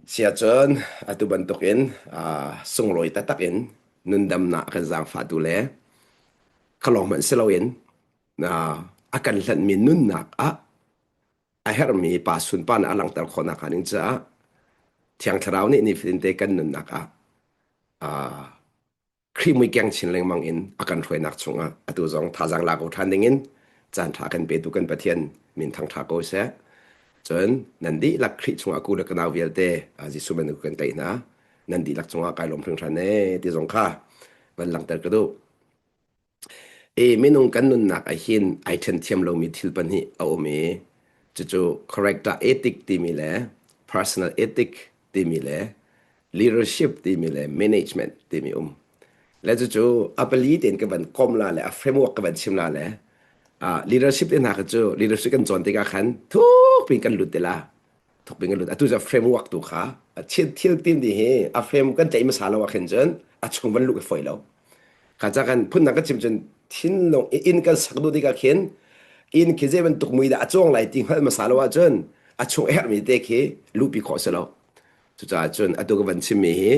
Siacun atu bantukin sunglawi taktak in nundamnak a kan zaangfahtu le kha lawng hmanh si loin a kan hlanhmi nunnak ah a herhmi pa sunparnak a langhter khawh nakhnga ding caah Thiang Thlarau nih nifatinte kan nunnak ah Khrih mui keng chin lengmang in a kan hruainak chungah atu zong thazaang la ko ṭhan dingin caan ṭha kan petu kan Pathian min thangṭha ko seh. Cun nan dihlak Khrih chungah ku le ka nau vialte Jesuh bantuk kan tlaih hna. Nan dihlak cungah kai lawm hringhran ee ti zong kha van langhter ka duh. E minung kan nunnak ah hin ai ṭhen thiam lomi thil pahnih a um i cucu character ethic timi le personal ethic timi le leadership timi le management timi um. Le cucu a pali tein ka van kom la le a framework ka van chim la le uh, leadership te hna kha cu leadership kan cawn tikah khan thuk pin kan lut te la thuk pin kan lut atu cu framework tu kha thil thil tin ti hi a frame kan tlaih hmasa lo ah khin cun a chung van luh ka foi lo Kha ca kan phundang ka chim cun thinlung inn kan sak duh tikah khin inn khi zei bantuk mui dah a cuang lai ti hngalh hmasa lo ahcun a chung a herhmi te khi luhpi khawh si lo. Cucaah cun atu ka van chimmi hi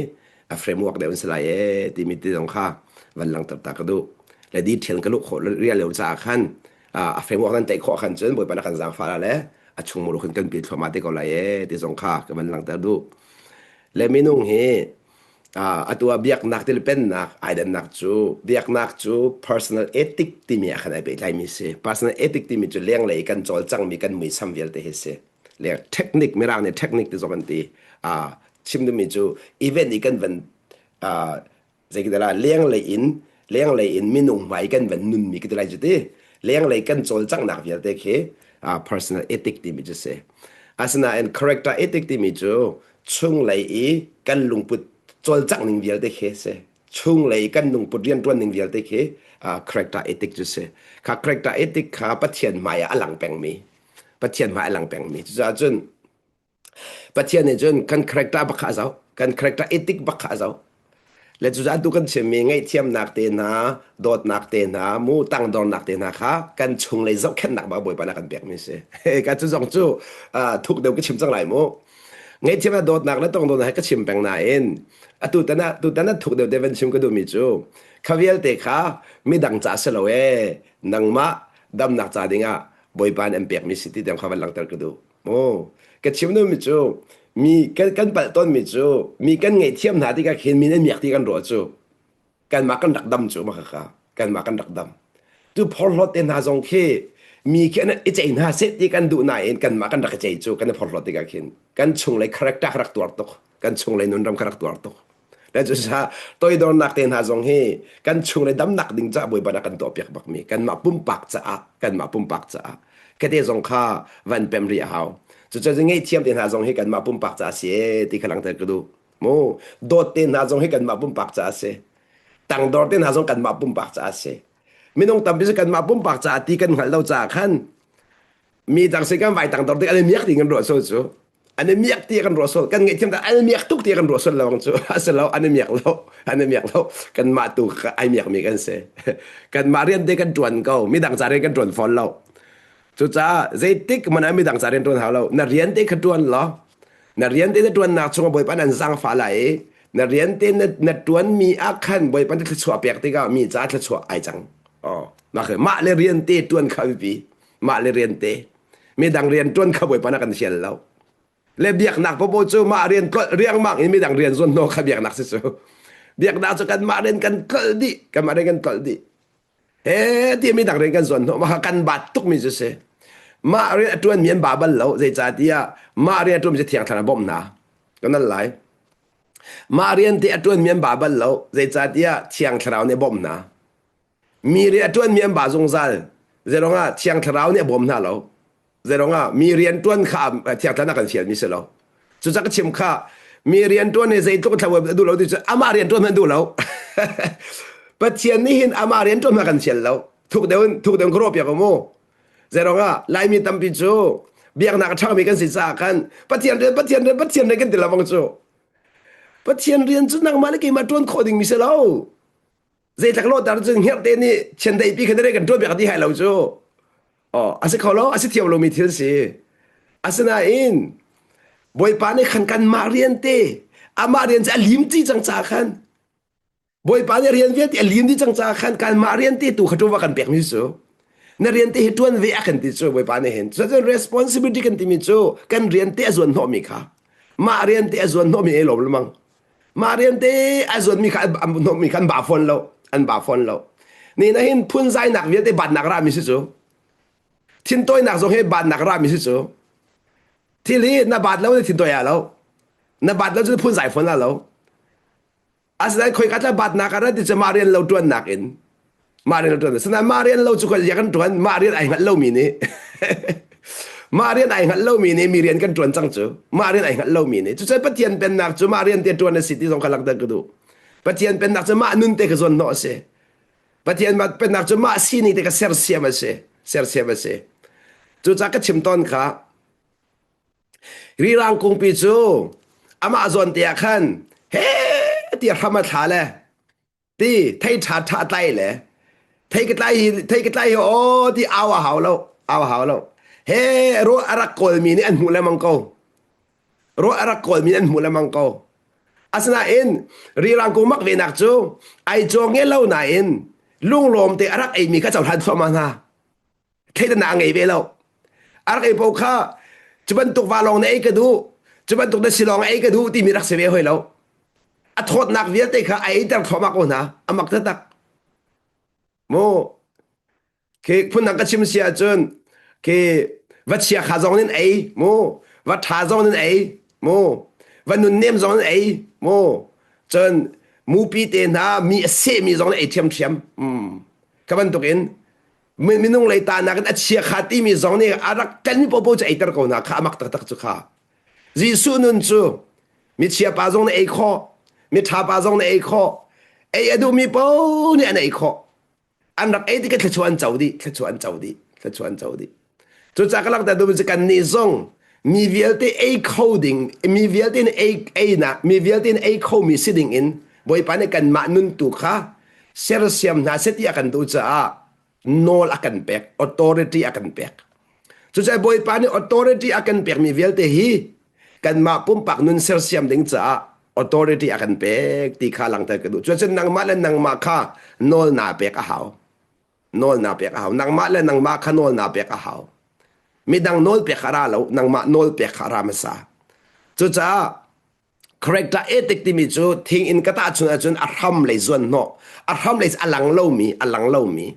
a framework deuh an si lai ee timi te zong kha van langhter ta ka duh. Le detail ka luh khawh rial lo caah khan a framework nan tlaih khawh khan cun Bawipa na kan zaangfah la le a chung muru khin kan pi thluahmah te ko lai ee ti zong kha ka van langhter duh. Le minung hi atu ah biaknak ti le pennak ai dannak cu biaknak cu personal ethic timi ah khan ai pehtlaimi si. Personal ethic timi cu lenglei kan cawlcangmi kan muisam vialte hi si. Leng technique mirang nih technique ti zong an ti. Chim duhmi cu event i kan van zeikidah lenglei in lenglei in minung hmai kan van nunmi ka ti lai cu ti. Lenglei kan cawlcanghnak vialte khi personal ethic timi cu si. Asinain character ethic timi cu chunglei i kan lungput cawlcangh ning vialte khi si chunglei kan lungput rianṭuan ning vialte khi character ethic cu si kha character ethic kha Pathian hmai ah a lang pengmi Pathian hmai a lang pengmi cucaah cun Pathian nih cun kan character bak kha a zoh kan character ethic bak kha a zoh Le cucaah tu kan chimmi ngaihthiamnak te hna, dawtnak te hna, mu tangdornak te hna kha kan chunglei zohkhenhnak bak Bawipa nih a kan pekmi a si. Ka cu zong cu thuk deuh ka chim cang lai mu. Ngaihthiamnak dawtnak le tongdornak he ka chim peng nain atu tan ah tutan ah thuk deuh te van chim ka duhmi cu kha vialte kha midang ca si lo ee nangmah damnak ca dingah Bawipa nih an pekmi si ti tiang kha van langhter ka duh. Maw ka chim duhmi cu mi kan kan palh tawnmi cu mi kan ngaihthiam hna tikah khin mi nan miak ti kan ruah cu kanmah kan rak dam cu mah khakha kanmah kan rak dam tu phorhlawt te hna zong khi mi khi an i cei hna seh ti kan duh nain kanmah kan rak i cei cu kan i phorhlawt tikah khin kan chunglei character rak tuar tuk kan chunglei nunram kha rak tuar tuk le cucaah toidornak te hna zong hi kan chung le damnak ding caah Bawipa nih a kan tuahpiak bakmi kanmah pumpak caah kanmah pumpak caah kate zong kha van pem rih a hau cucaah ngaihthiam te hna zong hi kanmah pumpak caah si e ti kha langhter ka duh mu dawt te hna zong hi kanmah pumpak caah si tangdor te hna zong kanmah pumpak caah si minung tampi cu kanmah pumpak caah ti kan hngalh lo caah khan mi dang sin kan vai tangdor tik an i miak ti kan ruah sual cu an i miak ti kan ruah sual kan ngaihthiam an i miak tuk ti kan ruah sual lo cu a si lo an i miak lo an i miak lo kanmah tu ai miakmi kan si kanmah rian te kan ṭuan ko midang ca rian kan ṭuan fawn lo cucaah zeitik man ah midang ca rian ṭuan hau lo na rian te kha ṭuan law na rian te na ṭuannak chungah Bawipa nan zaangfah lai i na rian te na, na ṭuanmi ah khan Bawipa na thluachuah pek tikah mi ca thluachuah ai cang oh mah le rian te ṭuan kha biapi mah le rian te midang rian ṭuan kha Bawipa na kan fial lo le biaknak popo cu mah rian tlolh riangmang in midang rian zuan hnawh kha biaknak si cu biaknak cu kanmah rian kan tlolh dih kanmah rian kan tlolh dih he ti midang rian kan zuan hnawh mah kan bat tukmi cu si mah rian a ṭuanmi an ba bal lo zeicahtiah mah rian a ṭuanmi cu thiang thlarau bawmh hna kan al lai mah rian te a ṭuanmi an ba bal lo zeicahtiah thiang thlarau nih a bawmh hna Mi rian a ṭuanmi an ba zungzal. Zeiruangah Thiang Thlarau nih a bawm hna lo. Zeiruangah mi rian ṭuan kha Thiang Thlarau kan fialmi si lo. Cucaah ka chim kha mi rian ṭuan hi zeitluk thla a duh lo ti cu amah rian ṭuan hmanh duh lo. Pathian nih hin amah rian ṭuan hmanh kan fial lo. Thuk deuh in thuk deuh in ka ruah piak u mu. Zeiruangah Laimi tampi cu biaknak a ṭhangmi kan si caah khan Pathian rian Pathian rian Pathian rian kan ti lo bang cu. Pathian rian cu nangmah le keimah ṭuan khawh dingmi si lo. Zeitlak lawhter cun hngerhte nih chiandeih pi kha na kan ṭuan piak ti hai lo cu. Oh, a si kho lo, a si thiam lomi thil si. Asinain. Bawipa nih khan kanmah rian te amah rian cu a lim ci cang caah khan Bawipa nih rian vialte a lim dih cang caah khan kanmah rian te tu kha ṭuva kan pekmi cu na rian te hi ṭuan ve a kan ti cu Bawipa nih hin cucun responsibility kan timi cu kan rian te a zuan hnawhmi kha mah rian te a zuan hnawhmi ei lawm lemang mah rian te a zuanmi kha an hnawhmi kha an ba fawn lo an ba fawn lo ni na hin phunzainak vialte batnak rami si cu thintawinak zong hi batnak rami si cu thil hi na bat lo na thintawi ah lo na bat lo cu phunzai fawn la lo Asinain khoika tla batnak ah ti cu mah rian lo ṭuannak in mah rian lo ṭuan sinain mah rian lo cu khoi kan ṭuan mah rian ai hngalh lomi nih mah rian ai hngalh lomi nih mi rian kan ṭuan cang cu mah rian ai hngalh lomi nih cucun Pathian pennak cu mah rian te ṭuan a si ti zong kha langhter ka duh Pathian pennak cu mah nun te ka zawn hnawh a si Pathian pennak cu mah sining te ka sersiam a si sersiam a si cucaah ka chim tawn kha Rirang kungpi cu amah zawn te ah khan he ti hram a thla le ti thei ṭha ṭha tlai le thei ka tlai hi thei ka tlai hi aw ti au a hau lo au a hau lo he ro a rak kawlmi nih an hmuh lengmang ko ro a rak kawlmi nih an hmuh lengmang ko asinain rirang kung mak venak cu ai cawng nge lo nain lunglawm te a rak eimi kha cohlan thluahmah hna thleidannak a ngei ve lo a rak ei paoh kha cu bantuk va lawng na ei ka duh cu bantuk na si lawng ei ka duh timi rak si ve hoi lo a thawtnak vialte kha a eiter thluahmah ko hna a mak taktak mu khi phundang ka chim si ahcun khi va chia kha zong in ei mu va ṭha zong in ei mu va nunnem zong in ei mu cun mupi te hna mi a sehmi zong in ei ṭhiamṭhiam mm ka bantukin minung lei ta nakin a chia kha timi zong nih a rak tlenmi popo cu eiter ko hna kha a mak taktak cu kha Jesuh nun cu michia pa zong nih ei khawh miṭha pa zong nih ei khawh ei a duhmi paoh nih an ei khawh an rak ei tikah thluachuah an co dih thluachuah an co dih thluachuah an co dih cucaah ka langhter duhmi cu kannih zong mi vialte ei kho ding mi vialte nih ei einak mi vialte nih ei khomi si ding in Bawipa nih kanmah nun tu kha sersiam hna seh ti a kan duh caah nawl a kan pek authority a kan pek cucaah Bawipa nih authority a kan pekmi vialte hi kanmah pumpak nun sersiam ding caah authority a kan pek ti kha langhter ka duh cuacun nangmah le nangmah kha nawl naa pek a hau nawl naa pek a hau nangmah le nangmah kha nawl naa pek a hau midang nawl pek kha ra lo nangmah nawl pek kha ra hmasa cucaah Character ethic timi cu thing in ka tahchunh ahcun a hram lei zuan hnawh a hram lei a lang lomi a lang lomi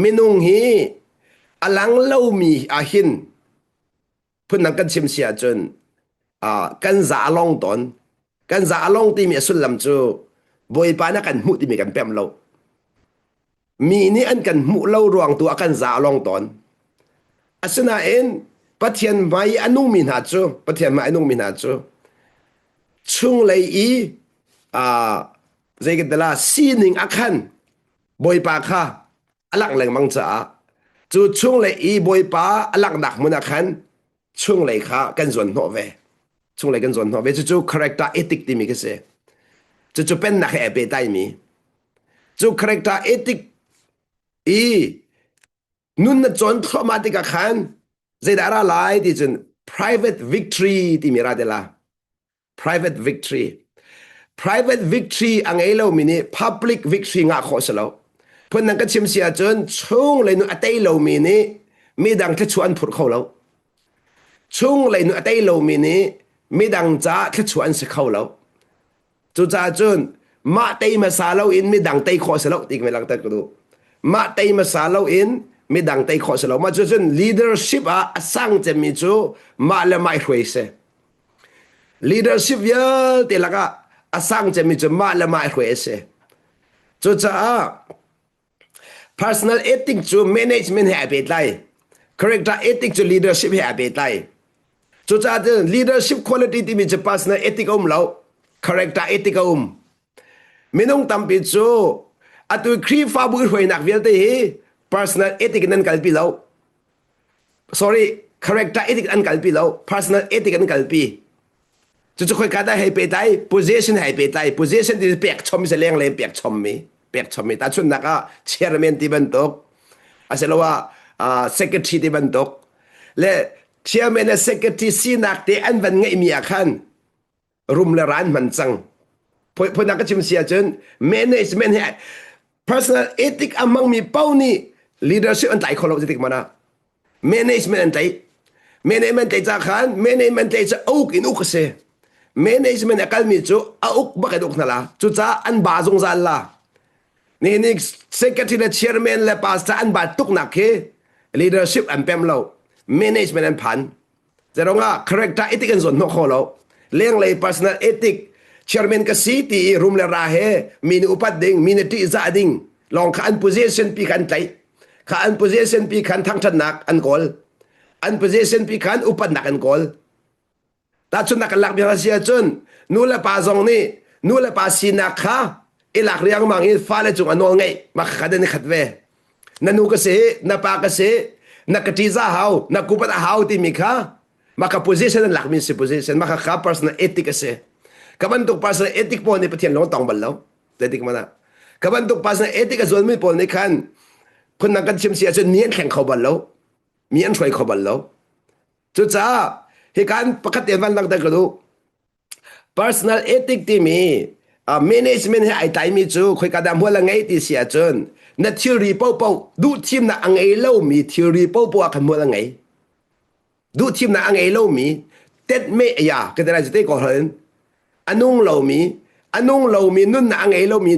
minung hi a lang lomi ah hin phundang kan chim si ahcun uh, kan za a long tawn kan za a long timi a sullam cu Bawipa na kan hmuh timi kan pemh lo Mi nih an kan hmuh lo ruang tu ah kan za a long tawn. Asinain Pathian hmai i a nungmi hna cu Pathian hmai a nungmi hna cu chunglei i uh, zei kan tila sining a khan Bawipa kha a langh lengmang caah cu chunglei i Bawipa a langhnak hmun ah khan chunglei kha kan zuan hnawh ve chunglei kan zuan hnawh ve cucu character ethic timi ka si cucu pennak he ai pehtlaimi cu character ethic i nun na cawn thluahmah tikah khan zeidah ra lai ti cun private victory timi ra te la private victory private victory a ngei lomi nih public victory ngah khawh si lo phundang ka chim si ahcun chunglei nu a tei lomi nih midang thluachuah an phurh kho lo chunglei nu a tei lomi nih midang caah thluachuah an si kho lo cucaah cun mah tei hmasa loin midang tei khawh si lo ti ka langhter ka duh mah tei hmasa loin midang tei khawh si lo mah cucun leadership ah a sang cemmi cu mah le mah i hruai si Leadership vialte lakah a sang cemmi cu mah le mah hruai a si. Cucaah personal ethic cu management he ai pehtlai. Character ethic cu leadership he ai pehtlai. Cucaah cun leadership quality timi cu personal ethic a um lo, character ethic a um. Minung tampi cu atu Khrihfabu i hruainak vialte hi personal ethic in an kalpi lo. Sorry, character ethic an kalpi lo, personal ethic an kalpi. Cucu khoika dah hei pehtlai? Position hei pehtlai. Position ti pek chom si leng le pek chom mi, pek chom mi. Tahchunhnak ah chairman ti bantuk, asiloah uh, secretary ti bantuk. Le Chairman le secretary sinak te an van ngeihmi ah khan rum le ran hman cang. Phun ka chim si ahcun management he personal ethic a hmangmi paoh nih leadership an tlai kho lo zeitik hmanh ah. Management an tlaih. Management tlaih ca khan management tlaih cu a uk in uk a si. Management a kalmi cu a uk bak in uk hna la. Cucaah an ba zungzal la. Nihin ni secretary le chairman le pastor an bat tuknak khi leadership an pem lo. Management an phan. Zerong character ethic an zawn hnawh kho lo. Lenglei personal ethic chairman ka si ti i rum le ra he mi nih upat ding, mi nih ṭihzah ding lawng kha an position pi kha an tlaih. Kha an position pi khan thangṭhatnak an kawl. An position pi khan upatnak an kawl. Tahchunhnak kan lak bia si ahcun nu le pa zong nih nu le pa sinak kha i lak riangmang in fale cung a nawl ngeih mah kha kan i khat ve. Na nu ka si, na pa ka si, na ka ṭihzah hau, na kupat a hau timi kha mah kha position an lakmi si position mah kha kha personal ethic a si. Ka bantuk personal ethic pawl nih Pathian lung tong bal lo. Zeitik hmanh ah. Ka bantuk personal ethic a zualmi pawl nih khan phundang kan chim si ahcun mi an thleng kho bal lo. Mi an hruai kho bal lo. Cucaah hikan pakhat te van langhter ka duh. Personal ethic timi uh, management he ai tlaimi cu khoika dah hmual a ngei ti si ahcun na thilri paohpaoh duhthimnak a ngei lomi thilri paohpaoh ah khan hmual a ngei. Duhthimnak a ngei lomi tetmeh ya ka ti lai te ko hal a nung lomi a nung lomi nunnak a ngei lomi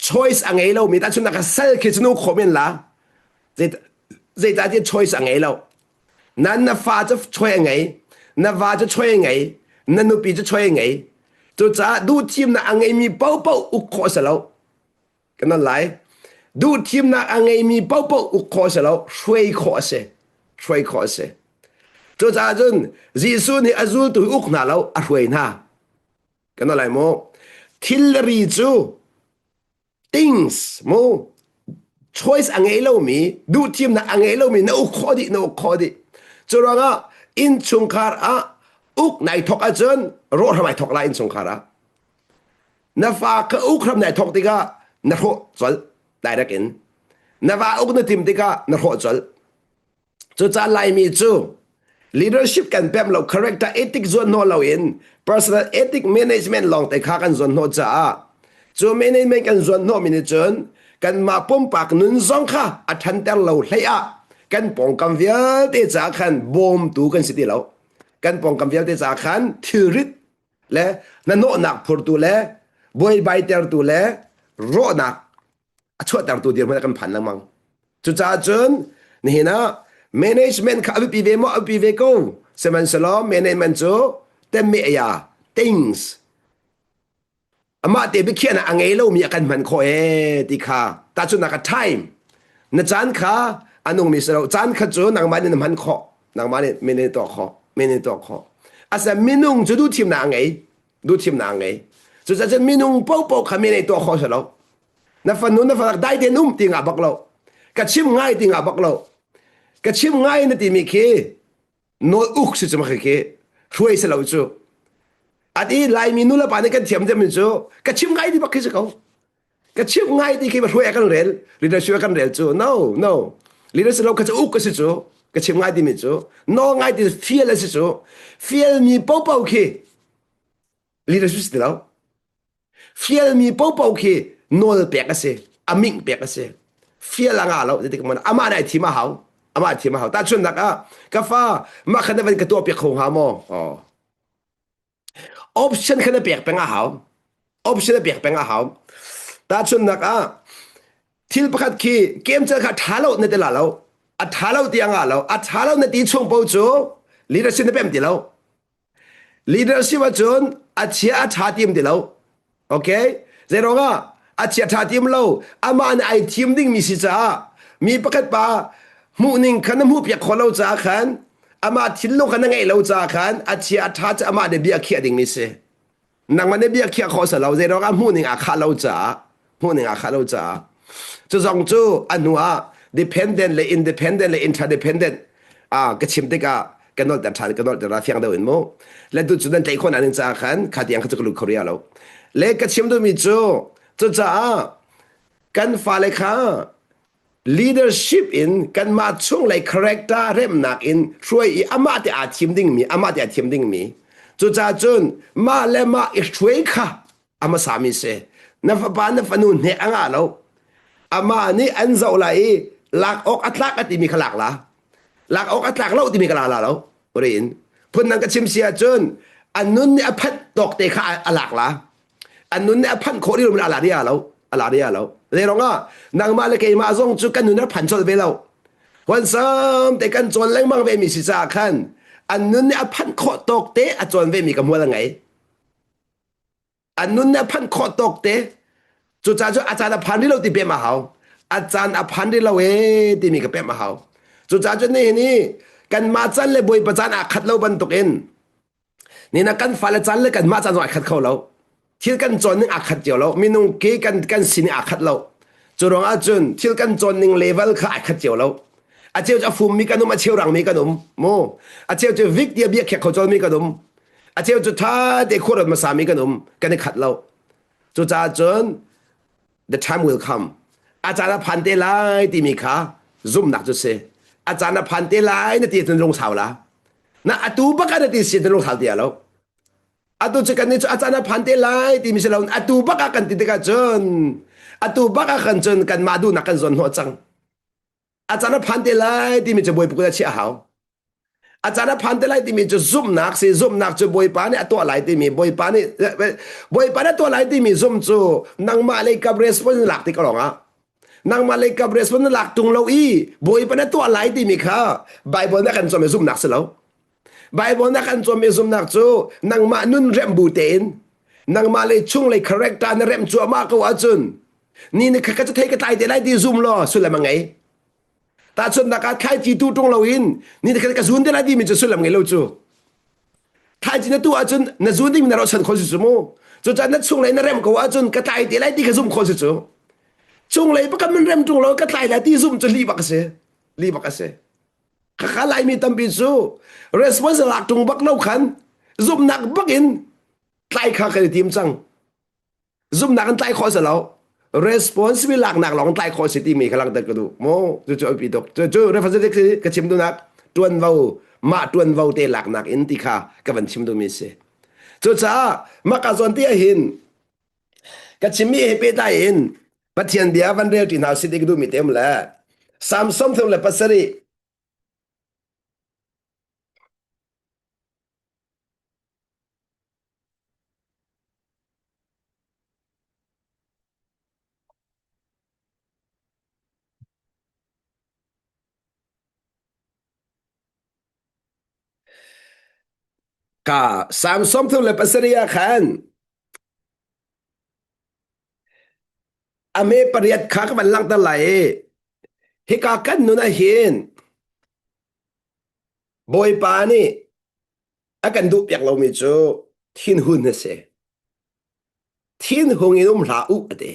choice a ngei lomi tahchunhnak ka sal khi cu nu khawh men la zeicahtiah choice a ngei lo Nan na fa cu choi a ngei, na va cu choi a ngei, na nupi cu choi a ngei. Cucaah duhthimnak a ngeimi paohpaoh uk khawh a si lo. Kan non lai. Duhthimnak a ngeimi paohpaoh uk khawh a si lo, hruai khawh a si. Hruai khawh a si. Cucaah cun Jesuh nih a zultu hi uk hna lo, a hruai hna. Kan non lai mu. Thilri cu things mu choice a ngei lomi duhthimnak a ngei lomi na uk khawh dih na uk khawh dih cu ruangah innchungkhar ah uk nai thok ahcun rawh hram ai thok lai innchungkhar ah na fa kha uk hram nai thok tikah na hrawh colh direct in na va uk na tim tikah na hrawh colh Cucaah Laimi cu leadership kan pemh lo, character ethic zuan hnawh loin personal ethic management lawngte kha kan zuan hnawh caah cu management kan zuan hnawhmi nih cun kanmah pumpak nun zong kha a ṭhanter lo hlei ah kan pawngkam vialte caah khan bawmtu kan si ti lo. Kan pawngkam vialte caah khan thilrit le hnahnawhnak phurtu le buaibaitertu le rawhnak a chuahtertu dirhmun ah kan phan lengmang. Cucaah cun nihin ah management kha a biapi ve maw a biapi ve ko. Sihmanhsehlaw management cu temme aya things amah te biakhiahnak a ngei lomi a kan hman khawh ee ti kha tahchunhnak ah time na caan kha a nungmi si lo caan kha cu nangmah nih na hman khawh nangmah nih min tuah khawh min tuah khawh asa minung cu duhthimnak a ngei duhthimnak a ngei cucaah cun minung paohpaoh kha min ei tuah khawh si lo Na fanu na fanak dai tein um ti ngah bak lo. Ka chim ngai ti ngah bak lo. Ka chim ngai na timi khi nawl uk si cu ma khi hruai si lo cu. At i Laimi nu le pa nih kan thiam deuh mi cu ka chim ngai ti bak khi si ko. Ka chim ngai ti khi hruai a kan rel, leadership a kan rel cu. No, no. Leadership lo kha cu uk a si cu. Ka chim ngai timi cu. No ngai ti fial a si cu. Fial mi popo khi leadership si ti lo. Fialmi paohpaoh khi nawl pek a si, a mingh pek a si. Fial a ngah lo zeitik hmanh amah nih ai thim a hau. Amah thim a hau. Tahchunhnak ah ka fa mah kha na van ka tuah piak kho hnga maw? Oh. Option kha na pek peng a hau. Option na pek peng a hau. Tahchunhnak ah thil pakhat khi kem cel kha ṭha lo na ti la lo. A ṭha lo ti a ngah lo. A ṭha lo na ti chung paoh cu leadership na pem ti lo. Leadership ahcun a chia a ṭha tim ti lo. Okay? Zeiruangah a chia ṭha tim lo amah nih ai thim dingmi si caah mi pakhat pa hmuhning kha na hmuh piak khawh lo caah khan amah thinlung kha na ngeih lo caah khan a chia a ṭha cu amah nih bia khiah dingmi si. Nangmah nih bia khiah khawh si lo zeiruang ah hmuhning aa khah lo caah hmuhning aa khah lo caah cu zong cu a hnu ah dependent le independent le interdependent ah ka chim tikah ka nolter ṭhan ka nolter fiang deuh in mu le tu cu nan tlaih khawh ning caah khan kha tiang kha cu ka lut kho ria lo le ka chim duhmi cu cucaah kan fale kha. Leadership in kanmah chunglei character remnak in hruai i amah te aa thim dingmi, amah te aa thim dingmi. Cucaah cun mah le mah i hruai kha a hmasa mi si. Na fapa na fanu hnek a ngah lo. Amah nih an zoh lai i lak awk a tlak a timi kha lak la. Lak awk a tlak lo timi kha la la lo. Uri in. Phun dang ka chim si ahcun a nun nih a phanh tawk te kha a lak la. An nun nih a phanh khawh dih lo a la dih lo a la dih lo zei ah nangmah le keimah zong cu kan nun a phan colh ve lo huansam te kan cawn lengmang ve mi si caah khan an nun nih a phanh khawh tawk te a cawn ve mi ka hmual a ngei an nun nih a phanh khawh tawk te cucaah cu a caan a phan rih lo ti pem a hau a caan a phan rih lo ee timi ka pem a hau cucaah cu nihin hi kanmah caan le bawipa caan aa khat lo bantukin Nina kan fale caan le kanmah caan zong ai khat kho lo. Thil kan cawn ning aa khat cio lo. Minung ke kan kan sining aa khat lo. Cu ruang ahcun thil kan cawn ning level kha ai khat cio lo. A cheu cu a fummi kan um, a cheu rangmi kan um. Mu. A cheu cu vik tia bia khek kho colmi kan um. A cheu cu tha te khuaruat hmasami kan um. Kan i khat lo. Cucaah cun the time will come. A caan a phan te lai timi kha zumhnak cu si. A caan a phan te lai na ti ahcun lungsau la. Na atu bak ah na ti si na lung ti lo. Atu cu kan nih cu a caan a phan te lai timi si lo atu bak ah kan ti tikah cun atu bak ah kan cun kanmah duhnak kan zawn hnawh cang. A caan a phan te lai timi cu Bawipa kut ah chiah a hau. A caan a phan te lai timi cu zumhnak si zumhnak cu Bawipa nih a tuah lai timi Bawipa nih Bawipa nih a tuah lai timi zum cu nangmah lei kap response lak tik lawng ah nangmah lei kap response na lak tung lo i Bawipa na tuah lai timi kha Bible na kan cawm i zumhnak si lo. Bible na kan cawm i zumhnak cu nangmah nun remh bu tein nangmah lei chung lei character na remh cuahmah ko ahcun ni ni kha ka thei ka tlai te lai ti zum law sullam a ngei. Tahchunhnak ah thlaici tu ṭung loin ni khat ka zun te lai timi cu sullam ngei lo cu. Thlaici na tu ahcun na zun ding na rauhchan khawh si cu mu. Cucaah na chunglei na rem ko ahcun ka tlai te lai ti kha zumh khawh si cu. Chunglei pakhat man rem ṭung lo ka tlai lai ti zumh cu lih bak a si. Lih bak a si. Khakha Laimi tampi cu response lak ṭung bak lo khan zumhnak bak in tlai kha kan i tim cang. Zumhnak in tlai khawh si lo. Responsibility laknak lawng tlai khawh si timi kha langhter ka duh. Mu cu cu api tuk. Cu cu reference ka chim duhnak tuanvo mah tuanvo te laknak in ti kha ka van chim duhmi si. Cucaah mah ka zawn ti ahhin ka chimmi he pehtlai in Pathian bia van rel ṭi hna usih ti ka duhmi te um le Psalm 37 Ka Psalm 37 ah khan a me pariat kha ka van langhter lai i hika kan nun ah hin Bawipa nih a kan duhpiak lomi cu thinhun a si. Thinhung in um hlah u a ti.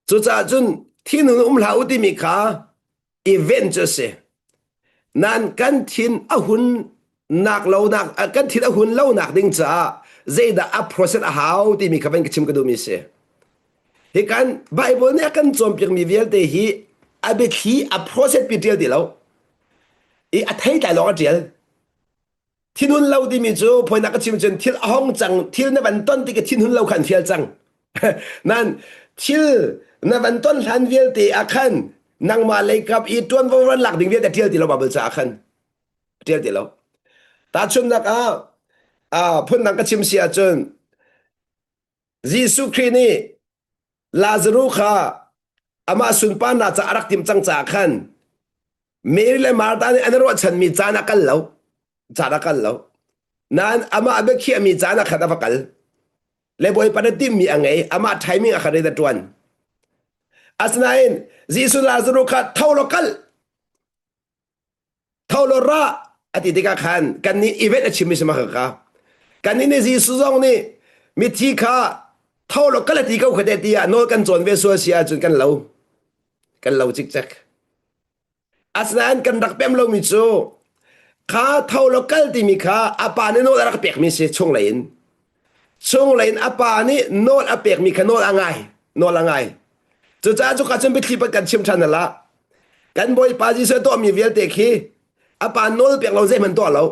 Cucaah cun thinhun um hlah u timi kha event cu a si. Nan kan thin a hun nak lonak kan thin a hun lonak ding caah zeidah a process a hau timi kha van ka chim ka duhmi si. Hi kan Bible nih a kan cawnpiakmi vialte hi a biathli a process pi ṭial ti lo. I a theitlai lawng a ṭial. Thinhun lo timi cu phoinak ka chim cun thil a hong cang thil na van ton tik i thinhun lo kha an fial cang. Nan thil na van ton hlan vialte ah khan nangmah leikap i ṭuanvo ran lak ding vialte ṭial ti lo Bible caah khan ṭial ti lo. Tahchunhnak ah phundang ka chim si ahcun Jesuh Khrih nih Lazaruh kha amah sunparnak ca a rak timh cang caah khan Mary le Martha nih an ruahchanmi caan a kal lo. Caan a kal lo. Nain amah a biakhiahmi caan ah khan a va kal. Le Bawipa na timhmi a ngei. Amah timing a khan rian a ṭuan. Asinain Jesuh Lazaruh kha tho law kal. Tho law ra a ti tikah khan kannih event a chimmi si ma kha kannih nih Jesuh zong nih mithi kha tho law kal a ti ko kha te tiah nawl kan cawn ve sual si ahcun kan lo kan lo cikcek asinain kan rak pem lomi cu kha tho law kal timi kha a pa nih nawl a rak pekmi si chunglei in chunglei in a pa nih nawl a pekmi kha nawl a ngai nawl a ngai. Cucaah cuka cun biathli pat kan chim ṭhan la. Kan Bawipa Jesuh tuahmi vialte khi a pa nawl pek lo zeihmanh tuah lo.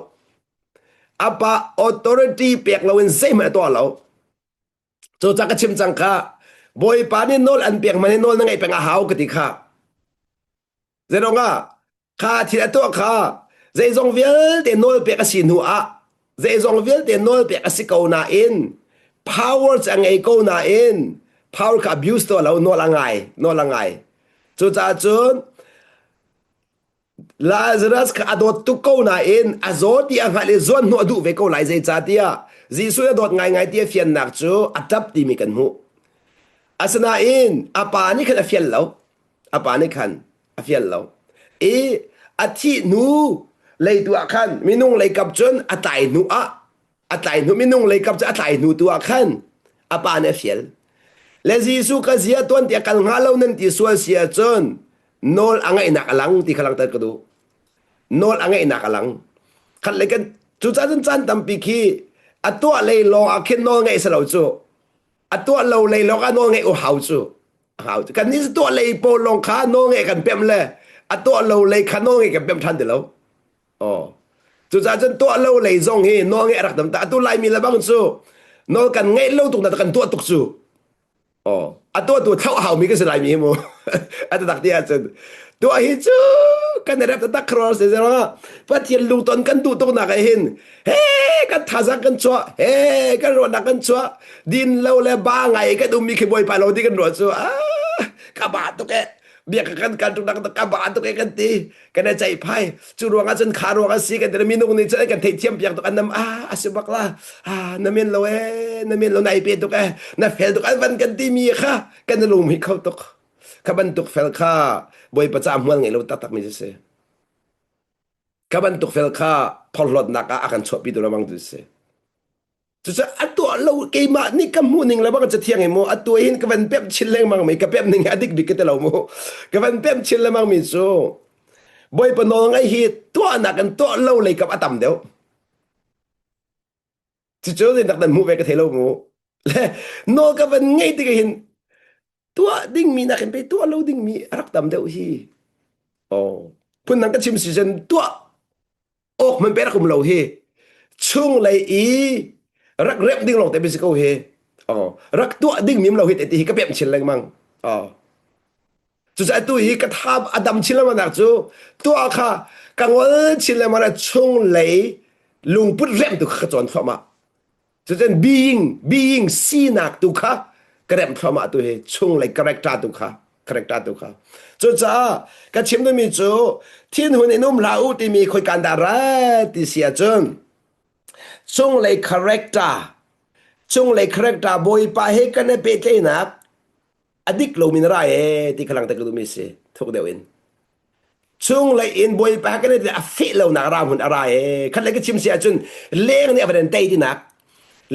A pa authority pek loin zeihmanh a tuah lo. Cucaah ka chim cang kha Bawipa nih nawl an pek man i nawl na ngeih peng a hau ka ti kha. Zeiruangah kha thil a tuah kha zeizong vialte nawl pek a si hnu ah zeizong vialte nawl pek a si ko nain power cu a ngei ko nain power kha abuse tuah lo nawl a ngai nawl a ngai cucaah cun Lazarus kha a dawt tuk ko nain a zaw ti a hngalh i zuan hnawh a duh ve ko lai zeicahtiah Jesuh a dawt ngaingai ti a fiannak cu a ṭap timi kan hmuh. Asinain a pa nih khan a fial lo. A pa nih khan a fial lo. I a thih hnu lei tu ah khan minung lei kap cun a tlai hnu ah a tlai hnu minung lei kap cu a tlai hnu tu ah khan a pa nih a fial. Le Jesuh ka zia tuan ti a kal hnga lo nan ti sual si ahcun nawl a ngeihnak a lang ti kha langhter ka duh. Nawl a ngeihnak a lang. Khat le kan cucaah cun caan tampi khi a tuah lei lawng ah khin nawl ngeih si lo cu. A tuah lo lei lawng ah nawl ngeih u hau cu. Hau cu. Kan nih tuah lei pawl lawng kha nawl ngeih kan pemh le a tuah lo lei kha nawl ngeih kan pemh ṭhan ti lo. Aw. Cucaah cun tuah lo lei zong hi nawl ngeih a rak tam ta. Atu Laimi le bang cu nawl kan ngeih lo tuk na kan tuah tuk cu. Aw. A tuah tu thlauh haumi kan si laimi hi mu. A taktak ti ahcun tuah hi cu kan i rep taktak khror si zero. Pathian lungton kan duh tuk nak ah hin he kan thazaang kan chuah he kan ruahnak kan chuah din lo le ba ngai kan ummi khi bawipa lo ti kan ruah cu ah ka ba tuk eh biak kan kan tuk nak ka ba tuk eh kan ti kan i ceihphai cu ruangah cun kha ruang a si kan ti minung nih cun kan theihthiam piak tuk an nam ah a si bak la ah na men lo e na men lo nai pe tuk e na fel tuk an van kan ti mi kha kan i lung hi kho tuk kha bantuk fel kha bawipa ca hmual ngei lo taktak mi si kha bantuk fel kha phorhlawtnak ah a kan chuahpi tu lamang tu si Cucaah a tuah lo keimah nih ka hmuh ning le bang cathiang i mu a tuah hin ka van pemh chin lengmang mi ka pemh ning a dik bik ka ti lo mu ka van pemh chin lengmang mi cu Bawipa nawl ngaih hi tuahnak in tuah lo lei kap a tam deuh cucu zeinak nan hmuh ve ka thei lo mu le nawl ka van ngei tik hin tuah dingmi nakin pei tuah lo dingmi a rak tam deuh hi oh phun dang ka chim si cun tuah awk man pe rak um lo hi chunglei i rak rep ding lawng te si ko hi oh rak tuah ding mim lo hi te ti hi ka pem chin lengmang oh cucaah tu hi ka tha a dam chin lengmang nak cu tuah kha ka ngol chin lengmang na chunglei lungput rem tu kha ka cawn thluahmah Cucun being, being sinak tu kha ka remh thluahmah tu hi chunglei character tu kha character tu kha. Cucaah ka chim duhmi cu thinhun in um hlah u timi khoikan dah ra ti si ahcun chunglei character chunglei character Bawipa he kan i pehtlaihnak a dik lomi na ra ee ti kha langhter ka duhmi si thuk deuh in. Chunglei in Bawipa kan i a feh lonak ra hmun a ra ee. Khat le ka chim si ahcun leng nih a van in tei tinak.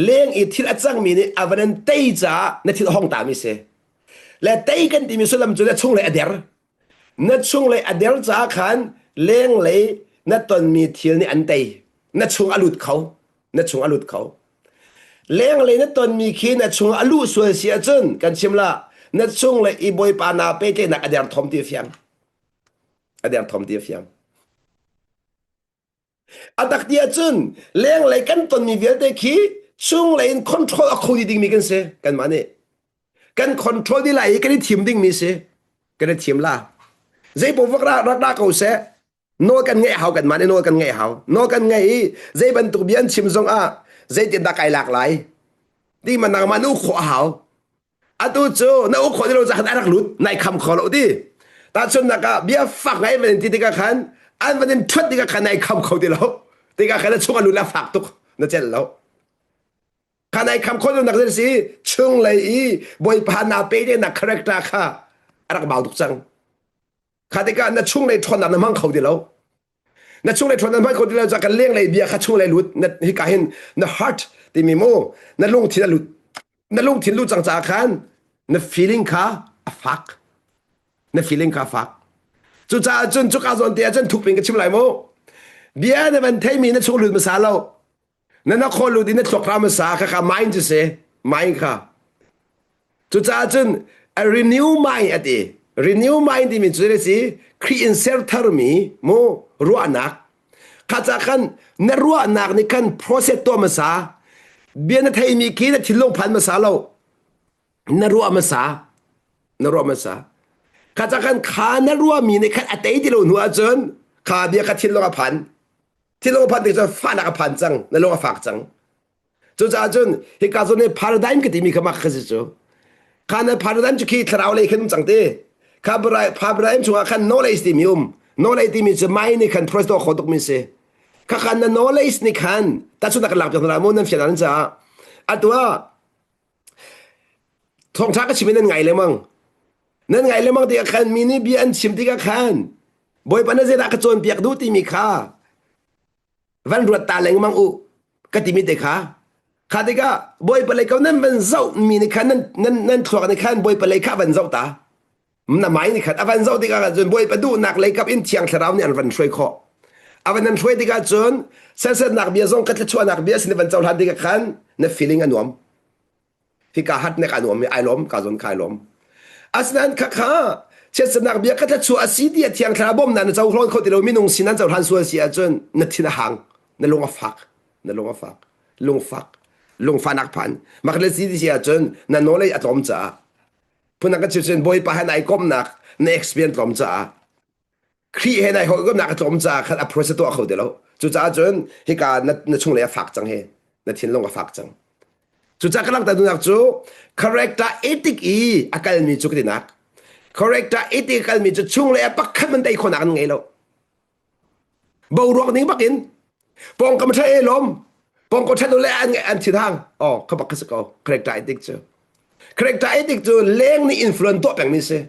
Leng i thil a cangmi nih a van in tei caah na thil a hong tami si. Le tei kan timi sullam cu na chunglei a der. Na chunglei a der caah khan lenglei na tonmi thil nih an tei. Na chung a lut kho. Na chung a lut kho. Lenglei na tonmi khi na chung a luh sual si ahcun kan chim la na chunglei i Bawipa naa pehtlaihnak a derthawm ti a fiang. A derthawm ti a fiang. A tak ti ahcun lenglei kan tonmi vialte khi chunglei in control a kho dih dingmi kan si kanmah nih. Kan control dih lai i kan i thim dingmi si. Kan i thim la. Zei paoh rak rak ra ko seh. Nawl kan ngeih hau kanmah nih nawl kan ngeih hau. Nawl kan ngeih i zei bantuk bia an chim zong ah zeitindah kai lak lai ti ma nangmah na uk khawh a hau. Atu cu na uk khawh ti lo caah a rak lut nai kham kho lo ti. Tahchunhnak ah bia fak ngai van in ti tikah khan an van in ṭhuat tikah khan nai kham kho ti lo. Tikah khan na chung a lut la fak tuk na celh lo. Kha nai kham khawh lo nak si chunglei i Bawipa naa pe te nak character kha a rak bau tuk cang. Kha tikah na chunglei ṭhawnnak na hmang kho ti lo. Na chunglei ṭhawnnak na hmang kho ti lo caah kan lenglei bia kha chunglei lut na hika hin na heart timi mu na lungthin a lut na lungthin lut cang caah khan na feeling kha a fak na feeling kha a fak cucaah cun cuka zawn te ah cun thuk pin ka chim lai mu bia na van theimi na chung lut hmasa lo na na khaw lut in na thluak hram hmasa kha kha mind cu si mind kha cucaah cun A renew mind a ti. Renew mind timi cu si Khrih in ser tharmi mu ruahnak. Kha ca khan na ruahnak nih khan process tuah hmasa. Bia na theimi khi na thinlung phan hmasa lo. Na ruah hmasa. Na ruah hmasa. Kha ca khan kha na ruahmi nih khan a tei ti lo hnu ahcun kha bia kha thinlung a phan. Thinlung a phan tik cun fahnak a phan cang. Na lung a fak cang. Cucaah cun hika zawn hi paradigm ka timi kha mak kha si cu. Kha na paradigm cu khi thlarau lei khan um cang ti. Kha paradigm chungah khan knowledge timi um. Knowledge timi cu mai nih khan process tuah kho tukmi si. Kha khan na knowledge nih khan tahchunhnak kan lak piak hna mu nan fian nan caah. Atu ah thawngṭha ka chim in nan ngai lengmang. Nan ngai lengmang tikah khan mi nih bia an chim tikah khan Bawipa na zeidah ka cawnpiak duh timi kha van ruat ta lengmang u ka timi te kha kha tikah bawipa lei ko nan van zoh mi nih khan nan nan nan thluak nih khan bawipa lei kha van zoh ta na mai nih khan a van zoh tikah cun bawipa duhnak lei kap in thiang thlarau nih an van hruai khawh a van an hruai tikah cun sersetnak bia zong ka thluachuahnak bia sin van cohlan tikah khan na feeling a nuam hika hat nek a nuam i ai lawm ka zawn ka ai lawm asinain khakha chiatsernak bia ka thluachuah a si ti a thiang thlarau bawmnak na cohlan kho ti lo minung sin an cohlan sual si ahcun na thin a hang na lung a fak na lung a fak lungfak lungfahnak phan mak le si ti si ahcun na knowledge a tlawm caah phun ka chim cun bawipa he nai komnak na experience tlawm caah Khrih he nai hawikomnak a tlawm caah khan a process tuah kho ti lo. Cucaah cun hika na, na chunglei a fak cang hi. Na thinlung a fak cang. Cucaah ka langhter duhnak cu character ethic i a kalmi cu ka tinak. Character ethic a kalmi cu chunglei ah pakhat man tei khawhnak an ngei lo. Boruak ning bakin pawngkam ṭha e lawm pawngkam ṭhat le an an thin hang oh kha bak kha si ko character ethic cu character ethic cu leng nih influence tuah pengmi si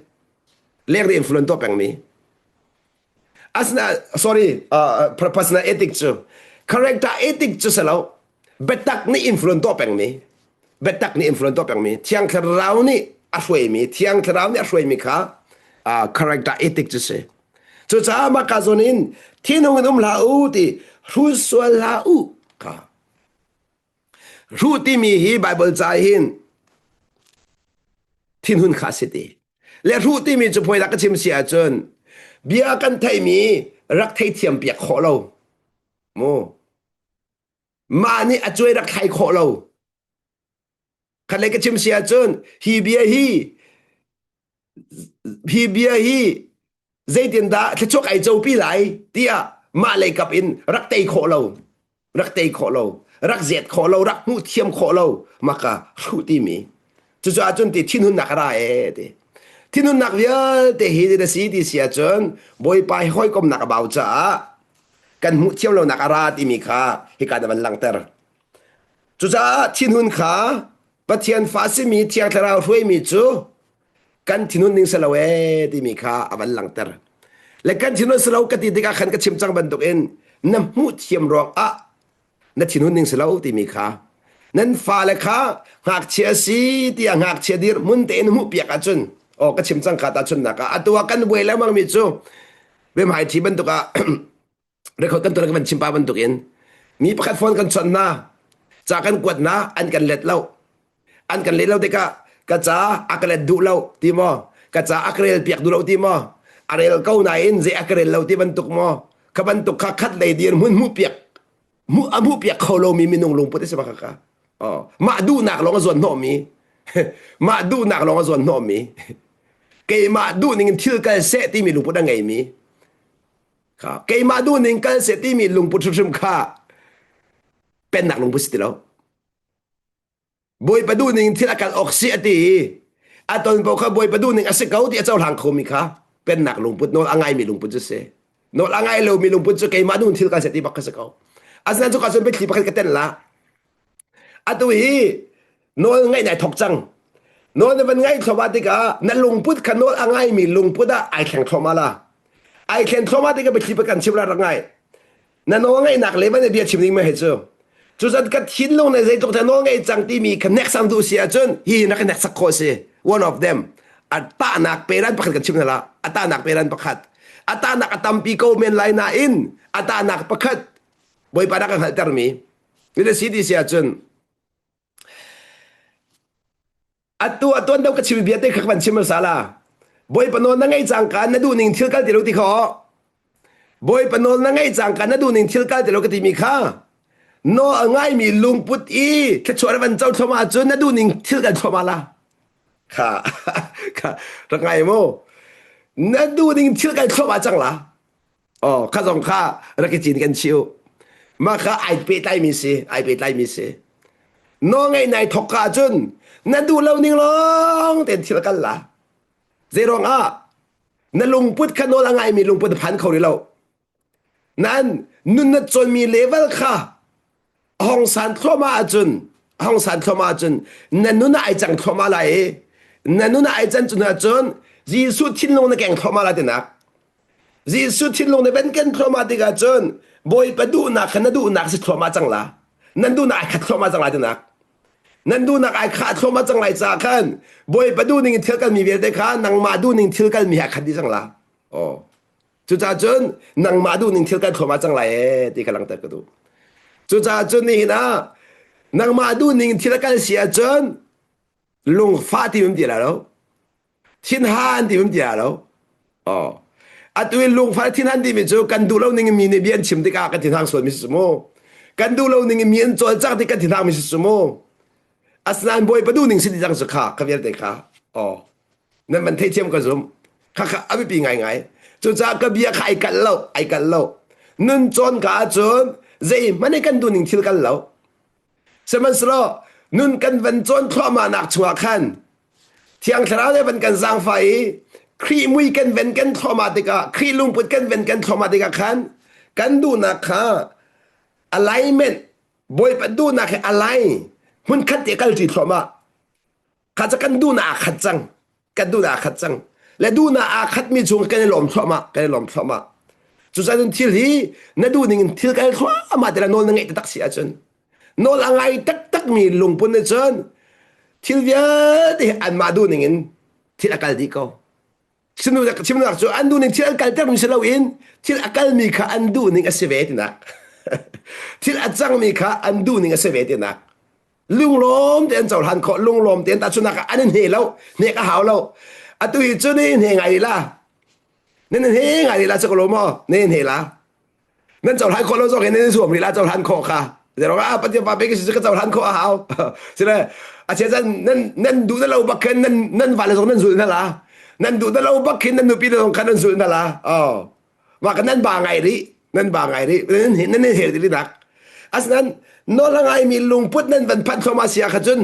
leng nih influence tuah pengmi asina sorry uh, personal ethic cu character ethic cu si lo biatak nih influence tuah pengmi biatak nih influence tuah pengmi thiang thlarau nih a hruaimi thiang thlarau nih a hruaimi kha uh, character ethic cu si cucaah mah ka zawn in thinhung in um hlah u ti hru sual hlah u kha Hruh timi hi Baibal ca hin thinhun kha a si ti. Le hruh timi cu phuai ka chim si ahcun bia kan theihmi rak theithiam piak khawh lo. Mu. Mah nih a cuai rak thlai khawh lo. Khat lei ka chim si ahcun hi bia hi hi bia hi zeitindah thluachuak ai copi lai tiah mah lei kap in rak tei khawh lo rak tei khawh lo rak zet khawh lo rak hmuh thiam khawh lo maka hruh timi cucaah cun ti thinhunnak a ra e ti thinhunnak vialte hi na si ti si ahcun bawipa hi hawikomnak a bau caah kan hmuh thiam lonak a ra timi kha hika na van langhter cucaah thinhun kha Pathian fa simi Thiang Thlarau hruaimi cu kan thinhun ding si lo ee timi kha a van langhter. Le kan thinhun si lo ka ti tikah khan ka chim cang bantukin na hmuh thiam ruangah na thinhun ding si lo timi kha nan fale kha ngakchia si tiah ngakchia dirhmun tein hmuh piak ahcun aw ka chim cang kha tahchunhnak ah atu ah kan buai lengmang mi cu biahmai thi bantuk ah record kan tuah kan van chim pa bantukin mi pakhat phone kan chawnh hna ca kan kuat hna an kan let lo an kan let lo tikah ka ca a ka let duh lo ti maw ka ca a ka rel piak duh lo ti maw a rel ko nain zei a ka rel lo ti bantuk maw kha bantuk kha khat lei dir hmun hmuh piak hmuh a hmuh piak kho lomi minung lungput a si bak ka oh mah duhnak lawng a zuan hnawhmi mah duhnak lawng a zuan hnawhmi keimah duh ning in thil kal seh timi lungput a ngeimi Kha keimah duh ning kal seh timi lungput hrimhrim kha pennak lungput si ti lo. Bawipa duh ning thil a kal awk si a ti i a ton paoh kha Bawipa duh ning a si ko ti a cohlang khomi kha pennak lungput nawl a ngaimi lungput cu si. Nawl a ngai lomi lungput cu keimah duh thil kal seh ti bak kha si ko. Asinain cu ka cun biathli pakhat ka tenh la. Atu hi nawl ngaih nai thok cang. Nawl na van ngaih thluahmah tikah na lungput kha nawl a ngaimi lungput ah ai thleng thluahmah la. Ai thlen thluahmah tikah biathli pa kan chim la rak ngai. Na nawl ngaihnak le van bia chim ding ma he cu. Cucun ka thinlung ne zeitluk ta nawl ngaih cang timi kha neksang duh si ahcun hi na ka neksak khawh si. One of them. A tahnak peran pakhat kan chim hna la. A tahnak peran pakhat. A tahnak a tampi ko men lai nain a tahnak pakhat Bawipa rak ka hngalhtermi. Ni le si ti si ahcun. Atu a tuan deuh ka chim bia te kha van chim sala. Bawipa nawl na ngei cangka na duh ning thil kal ti lo ti kho. Bawipa nawl na ngei cangka na duh ning thil kal ti lo ka timi kha nawl a ngaimi lungput i thluachuah na van co thluahmah ahcun na duh ning thil kal thluahmah la. Kha kha rak ngai mu. Na duh ning thil kal thluahmah cang la. Oh, kha zong kha rak i cin kan chiu. Mah kha ai pehtlaimi si, ai pehtlaimi si. Nawl ngeih nai thok ka ahcun na duh lo ning lawng tein thil kal la. Zeiruang ah na lungput kha nawl a ngaimi lungput na phan kho rih lo. Nan nun na cawnmi level kha a hong san thluahmah ahcun a hong san thluahmah ahcun na nun ah ai cang thluahmah lai i na nun ah ai can cun ahcun Jesuh thinlung na keng thluahmah lai tinak Jesuh thinlung na ven ken thluahmah tikah cun Bawipa duhnak kha na duhnak si thluahmah cang la nan duhnak ai khat thluahmah cang lai tinak nan duhnak ai khah thluahmah cang lai caah khan Bawipa duhning in thil kalmi vialte kha nangmah duhning thil kalmi he khat dih cang la oh Cucaah cun nangmah duhning thil kan thluahmah cang lai ee ti ka langhter ka duh. Cucaah cun nihin ah nangmah duhning thil a kal si ahcun lungfah ti um ti la lo. Thinhan ti um ti la lo. Oh. Atu in lungfah thinhan timi cu kan duh lo ning in mi nih bia an chim tikah kan thinhang sual mi si cu mu. Kan duh lo ning in mi an cawlcangh tik kan thinhang mi si cu mu. Asinain Bawipa duh ning si ti cang cu kha kha vialte kha. Oh. Nan van theithiam ka zum. Khakha a biapi ngaingai. Cucaah ka bia kha ai kalh lo, ai kalh lo. Nun cawn ka ahcun zeihmanh i kan duhning thil kal lo. Sihmanhsehlaw nun kan van cawn thluahmah nak chungah khan Thiang Thlarau nih van kan zaangfah i Khrih mui kan ven kan thluahmah tikah Khrih lungput kan ven kan thluahmah tikah khan kan duhnak kha alignment Bawipa duhnak he align hmunkhat te kalṭi thluahmah Kha cu kan duhnak aa khat cang. Kan duhnak aa khat cang. Le duhnak aa khatmi chung kan i lawm thluahmah, kan i lawm thluahmah. Cucaah cun thil hi na duh ning in thil kal thluahmah tilah nawl na ngeih taktak si ahcun nawl a ngai taktakmi lungpun nih cun thil vialte hi anmah duh ning in thil a kal dih ko. Chimnak cu an duh ning thil an kaltermi si loin thil a kalmi kha an duh ning a si ve tinak. thil a cangmi kha an duh ning a si ve tinak. Lunglawm te an cohlan khawh lunglawm te an tahchunhnak ah an in hne lo hnek a hau lo atu hi cu ni hne ngai la nan hne ngai la cu lo maw ne hne la nan cohlan khawh lo zong hin nan zuam rih la cohlan khawh kha zero ah pathian pa pek si ka cohlan khawh a hau sile a chia chan nan nan duh na lo bak khin nan nan vale zong nan zul na la nan duh na lo bak khin nan nupi zong khan nan zul na la oh Mah ka nan ba ngai rih nan ba ngai rih nan nan hel rih nak asinain nawl a ngaimi lungput nan van phanh thluahmah si ah kha cun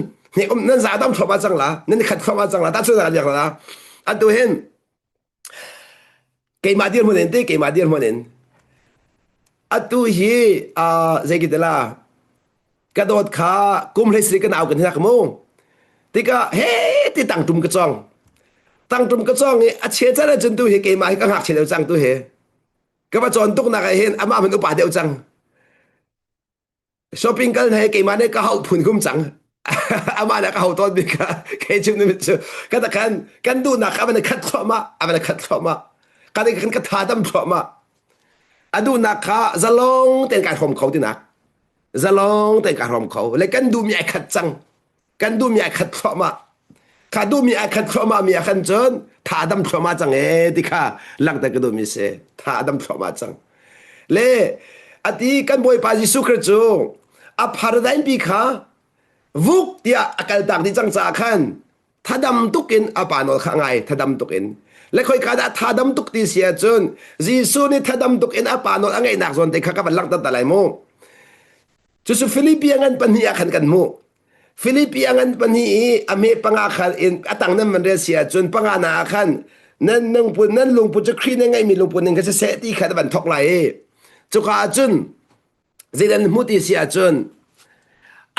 nan za dam thluahmah cang la nan khat thluahmah cang la ta cun liak la atu hin keimah dirhmun in te keimah dirhmun in atu hi zei ki la ka dawt kha kum hlei sri ka nau kan hinak mu tikah he ti tangtum ka cong tangtum ka cong i a che can cun tu hi keimah hi ka ngakchia deuh cang tu hi ka va cawn tuk nak ah hin amah man upa deuh cang shopping kal he keimah nih ka hau phun kum cang amah nih ka hau tawn bik ka kei chim ni cu ka ta kan kan duhnak a van khat thluahmah a van khat thluahmah ka kan ka tha dam thluahmah a duhnak kha zalong tein kai hrawm kho tinak zalong tein ka hrawm kho le kan duhmi ai khat cang kan duhmi ai khat thluahmah kha duhmi ai khat thluahmah mi ah khan cun tha dam thluahmah cang ee ti kha langhter ka duhmi si tha dam thluahmah cang le ati kan bawipa Jesuh Christ cu a paradigm pi kha vuk tiah a kaltak dih cang caah khan thadam tuk in a pa nawl kha ngai thadam tuk in le khoika dah thadam tuk ti si ahcun Jesuh nih thadam tuk in a pa nawl a ngeihnak zawn te kha ka van langhter ta lai mu cucu Filipi a ngan pahnih ah khan kan hmuh Filipi a ngan pahnih i a me panga khal in a tang nan van rel si ahcun panga na ah khan nan lungput nan lungput cu Khrih nih ngeihmi lungput ning kha siseh ti kha van thok lai i cuka ahcun zeidan hmu ti si ahcun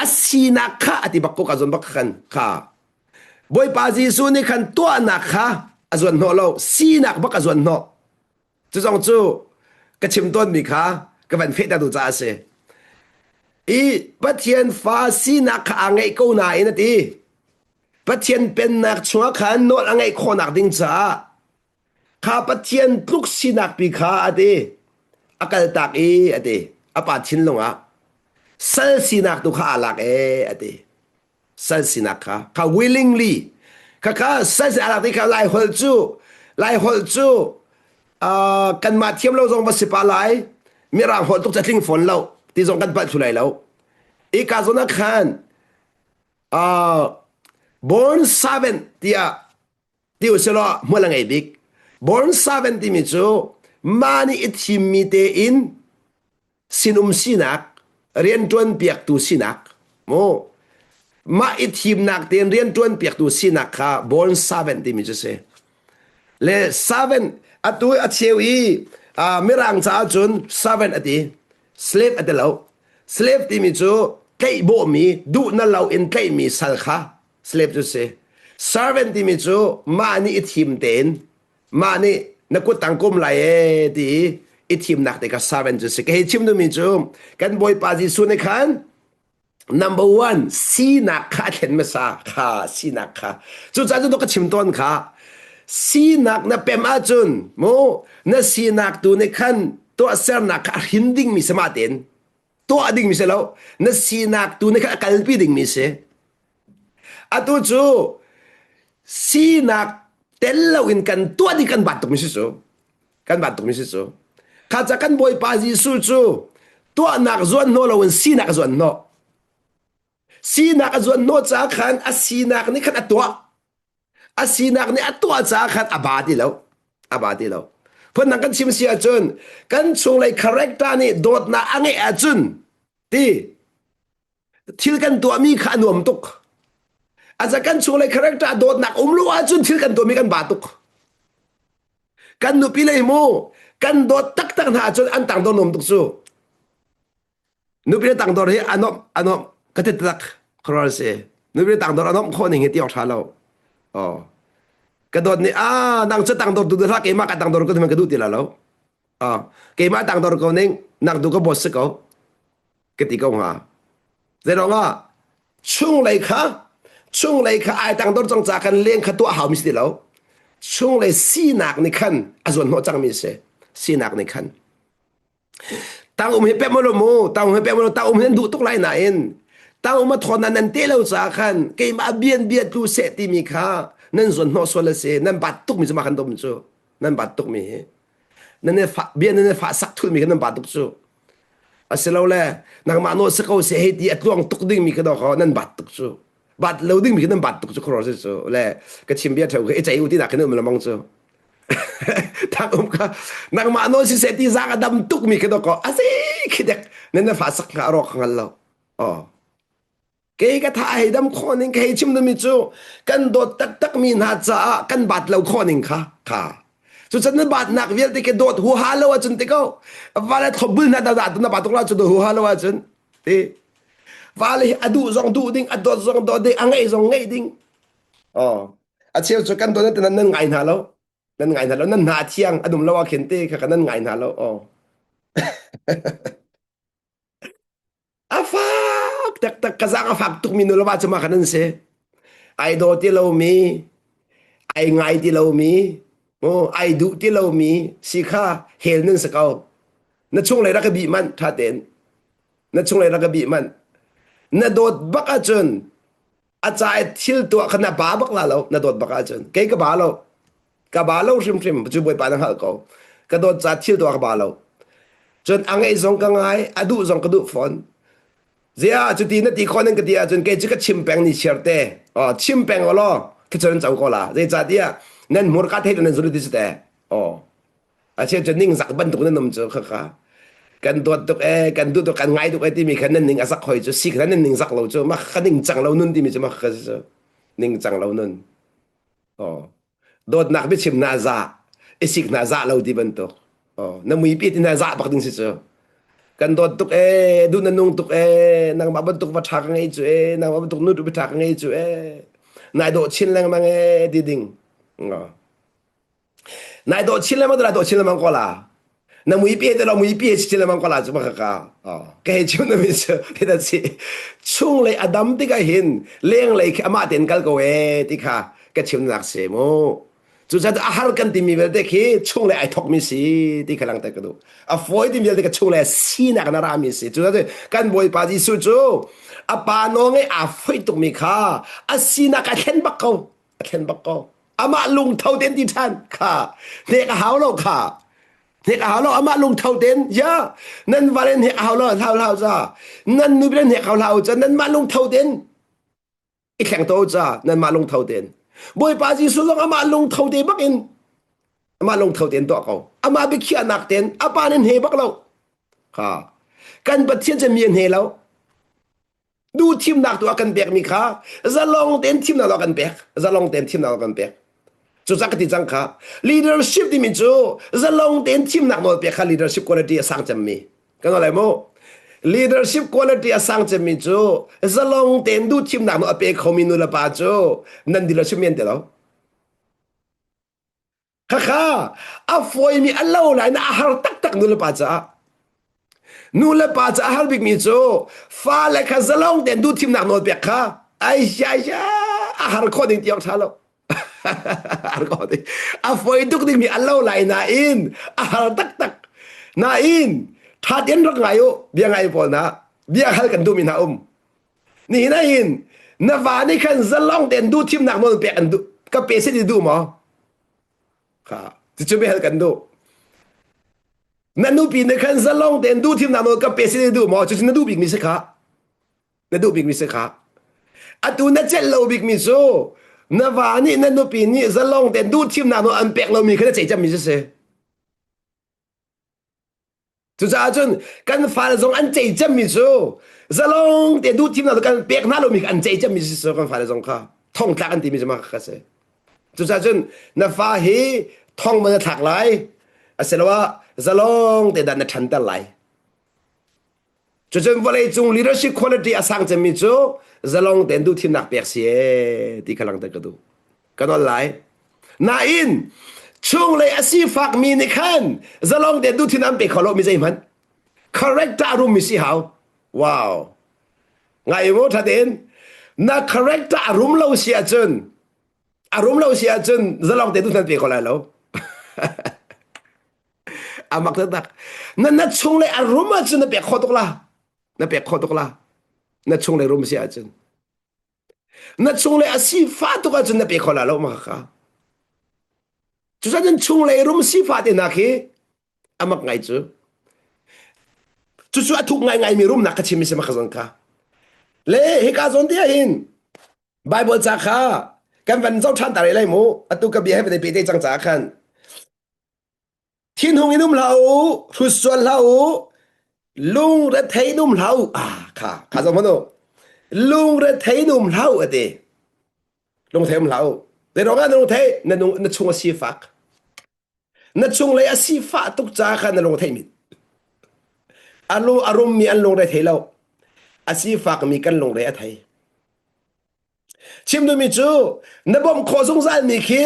a sinak kha a ti bak ko ka zawn bak khan kha Bawipa Jesuh nih khan tuahnak kha a zuan hnawh lo sinak bak a zuan hnawh cu zong cu ka chim tawnmi kha ka van fehter tu caah a si i Pathian fa sinak kha aa ngeih ko nain a ti Pathian pennak chungah khan nawl a ngeih khawhnak ding caah Kha Pathian tluk sinak pi kha a ti. A kaltak i a ti. A pa thinlung ah sal sinak tu kha aa lak ee a ti. Sal sinak kha kha willingly kha kha sal si alak ti kha lai holh cu lai holh cu uh, kanmah thiam lo zong va si pa lai mirang holh tuk ca tling fawn lo ti zong kan palh thlu lai lo i ka zawn ah khan uh, born servant tiah ti usilaw hmual a ngei bik born servant timi cu mah nih i thimmi tein sinum sinak rianṭuan piaktu sinak mu mah i thimnak tein rianṭuan piaktu sinak kha born servant timi cu si le servant atu a cheu i uh, mirang caah cun servant a ti slave a ti lo slave timi cu tlaih bawhmi duh na lo in tlaihmi sal kha slave cu si servant timi cu mah nih i thim tein mah nih na kut tang kum lai e ti i i thimnak te kha servant cu si ka hei chim duhmi cu kan bawipa Jesuh nih khan number one sinak kha a thlen hmasa kha sinak kha cucaah cu ka chim tawn kha sinak na pem ahcun mu na sinak tu nih khan tuahsernak kha a hrin dingmi si mah tein tuah dingmi si lo na sinak tu nih khan a kalpi dingmi si atu cu sinak tel loin kan tuah ding kan bat tukmi si cu kan bat tukmi si cu kha ca kan bawipa Jesuh cu tuahnak zuan hnawh loin sinak a zuan hnawh sinak a zuan hnawh caah khan a sinak nih khan a tuah A sinak nih a tuah caah khan a ba ti lo. A ba ti lo. Phundang kan chim si ahcun kan chunglei character nih dawtnak a ngeih ahcun ti thil kan tuahmi kha a nuam tuk. Aza kan chunglei character dawtnak um lo ahcun thil kan tuahmi kan ba tuk. Kan nupi lei mu kan dawt taktak hna ahcun an tang dawr nuam tuk cu. Nupi le tangdor hi a nuamh a nuamh ka ti tak khuaruahhar si. Nupi le tangdor a nuamh khawh ning hi ti awk ṭha lo. Oh. Ka dawt nih ah nang cu tangdor tu hlah keimah ka tangdor ko ka duh ti la lo. Oh. Keimah tangdor ko ning nang tu ka boss si ko. Ka ti ko hnga. Zeiruang ah chunglei kha chunglei kha ai tangdor cang ca khan leng kha tuah hau mi si ti lo. Chunglei sinak nih khan a zuan hnawh cang mi si. Sinak nih khan. Tang um hi pem ulaw mu, tang um hi pem ulaw, tang um hi nan duh tuk lai nain tang um a thawn nan nan te lo caah khan keimah bian bia tlu seh timi kha nan zuan hnawh sual a si nan bat tukmi cu mah kan dom cu nan bat tukmi hi nan i fa bia nan i fa sak thulmi kha nan bat tuk cu asilole nangmah nawl si ko seh hei ti a tluang tuk dingmi kha dawh nan bat tuk cu bat lo dingmi kha nan bat tuk cu khuaruah si cu le ka chim bia theu kha i cei u ti nak khin um lamang cu thang um kha nangmah nawl si seh ti zaang a dam tuk mi kha dawh a si khi dek nan na fa sak hnga rawk hngal lo oh kei ka tha hei dam khawh ning ka hei chim mi cu kan dawt taktak mi hna caah kan bat lo khawh ning kha kha cucan na batnak vialte ke dawt huha lo ahcun ti ko vale thlopbul na da da na ba tuk la cu huha lo ahcun ti vale hi a duh zong duh ding a dawt zong dawt ding a ngeih zong ngeih ding oh a cheu cu kan dawt nan nan ngai hna lo nan ngai hna lo nan hna thiang a dum lo ah khin te kha kan nan ngai hna lo oh a fak taktak ka zang a fak tuk mi nu le va cu ma khan an si ai daw ti lo mi ai ngai ti lo mi oh ai duh ti lo mi si kha hel nan si ko na chung lei rak ka bih manh tha tein na chung lei rak ka bih manh na dawt bak ahcun a ca i thil tuah kha na ba bak la lo na dawt bak ahcun kei ka ba lo ka ba lo hrimhrim cu bawipa na hngalh ko ka dawt ca thil tuah ka ba lo cun a ngeih zong ka ngai a duh zong ka duh fawn zia cuti na ti khawh nan ka ti ahcun kei cu ka chim peng ni chiar te oh chim peng law khi cun co ko la zeicahtiah nan hmurka thei nan zul ti su te oh A cheu cu ningzak bantuk nan um cu khakha. Kan dawt tuk ee, kan duh tuk, kan ngai tuk ee timi kha nan ning a zak hoi cu si kha nan ningzak lo cu mah kha ningcang lo nun timi cu mah kha cu ningcang lo nun. Oh. Dawtnak biachim na za, isik na za lo ti bantuk. Oh. Na muipi ti na za bak ding si cu. Kan dawt tuk ee, duh na nung tuk ee, nangmah bantuk va ṭha ka ngei cu ee, nangmah bantuk nu va ṭha ka ngei cu ee. Nai dawh chin lengmang ee ti ding. Oh. Nai dawh chin lengmang nai dawh chin lengmang ko la. Na mui pi te lo mui pi chin lengmang ko la cu ka ka. Ka hei chim na mi cu ti da si. Chung lei a dam tikah hin leng lei khi amah tein kal ko e ti kha ka chim nak si mu. Cucaah a har kan timi vialte khi chung lei ai thok mi si ti kha langter ka duh. A fawi timi vialte ka chung lei sinak na ra mi si. Cucaah kan Bawipa Jesuh cu A pa nawl ngaih aa foih tukmi kha a sinak a thlen bak ko. A thlen bak ko. Amah lungtho tein ti ṭhan kha hnek a hau lo kha. Hnek a hau lo amah lungtho tein ya nan va le hnek a hau lo hlau hlau ca nan nu le hnek hau hlau ca nan mah lungtho tein i thleng to ca nan mah lungtho tein Bawipa Jesuh zong amah lungtho te bak in amah lungtho tein tuah ko amah biakhiahnak tein a pa nih hne bak lo kha kan Pathian cu mi a hne lo duh thimnak tu a kan pekmi kha zalong tein thimnak a kan pek zalong tein thimnak a kan pek cucak ka ti cang kha leadership timi cu zalong tein thimnak nawl pek kha leadership quality a sang cemmi kan lai mu leadership quality a sang cemmi cu zalong tein duh thimnak nawl a pe khomi nu le pa cu nan leadership men te lo Khakha a fawimi a lo lai na a har taktak nu le pa caah. Nu le pa caah a har bikmi cu fale kha zalong tein duh thimnak nawl pek kha ai ai a har khawh ding ti awk ṭha lo. har khawh ding. A fawi tuk dingmi a lo lai nain a har taktak. Nain ṭha tein rak ngai u bia ngai pawl na bia hal kan duhmi hna um. Nihin ah hin na va nih khan zalong tein duh thimnak nawl pek an duh ka pe si ti duh maw? Kha cucu biahal kan duh. Na nupi nih khan zalong tein duh thimnak nawl ka pe si ti duh maw? Cucu na duh bikmi si kha. Na duh bikmi si kha. Atu na celh lo bikmi cu na va nih na nupi nih zalong tein duh thimnak nawl an pek lomi kha na ceih cemmi cu si. Cucaah cun kan fale zong an cei cemmi cu zalong te duh thimnak kan pek hna lomi an cei cemmi si cu kan fale zong kha thongtlak an timi cu mah kha si. Cucaah cun na fa hi thong man na thlak lai asiloah zalong te dan na ṭhanter lai. Cucun vawleicung leadership quality a sang cemmi cu zalong tein duhthimnak pek si ee ti kha langhter ka duh. Ka nawl lai. Nain chunglei a sifakmi nih khan zalong tein duhthimnak an pe kho lo mi zeihmanh. Character a rummi si hau. Wow. Ngai mu tha tein. Na character a rum lo si ahcun a rum lo si ahcun zalong tein duhthimnak pe kho lai lo. A mak taktak. Na na chunglei a rum ahcun na pek khawh tuk la. Na pek khawh tuk la. Na chunglei rum si ahcun. Na chunglei a sifah tuk ahcun na pe kho la lo ma kha. Cucaah chunglei rum sifah te hna khi a mak ngai cu. Cucu a thuk ngaingai mi rumnak ka chim mi si ma kha zon kha. Le hika zawn te ah hin Bible ca kha kan van zoh ṭhan ta rih lai mu. Atu ka bia he van i pe te cang caah khan. Thinhung in um hlah u, hrut sual hlah u, lungrethei in um hlah u. Ah, kha, kha zong hmanh u. Lungrethei in um hlah u a ti. Lungthei um hlah u. Zeiruang ah na lungthei? Na, nung, na chung a sifak. Na chunglei a sifah tuk caah khan na lungthei mi. A lu a rummi an lungre thei lo. A sifakmi kan lungre a thei. Chim duhmi cu na bawmh khawh zungzalmi khi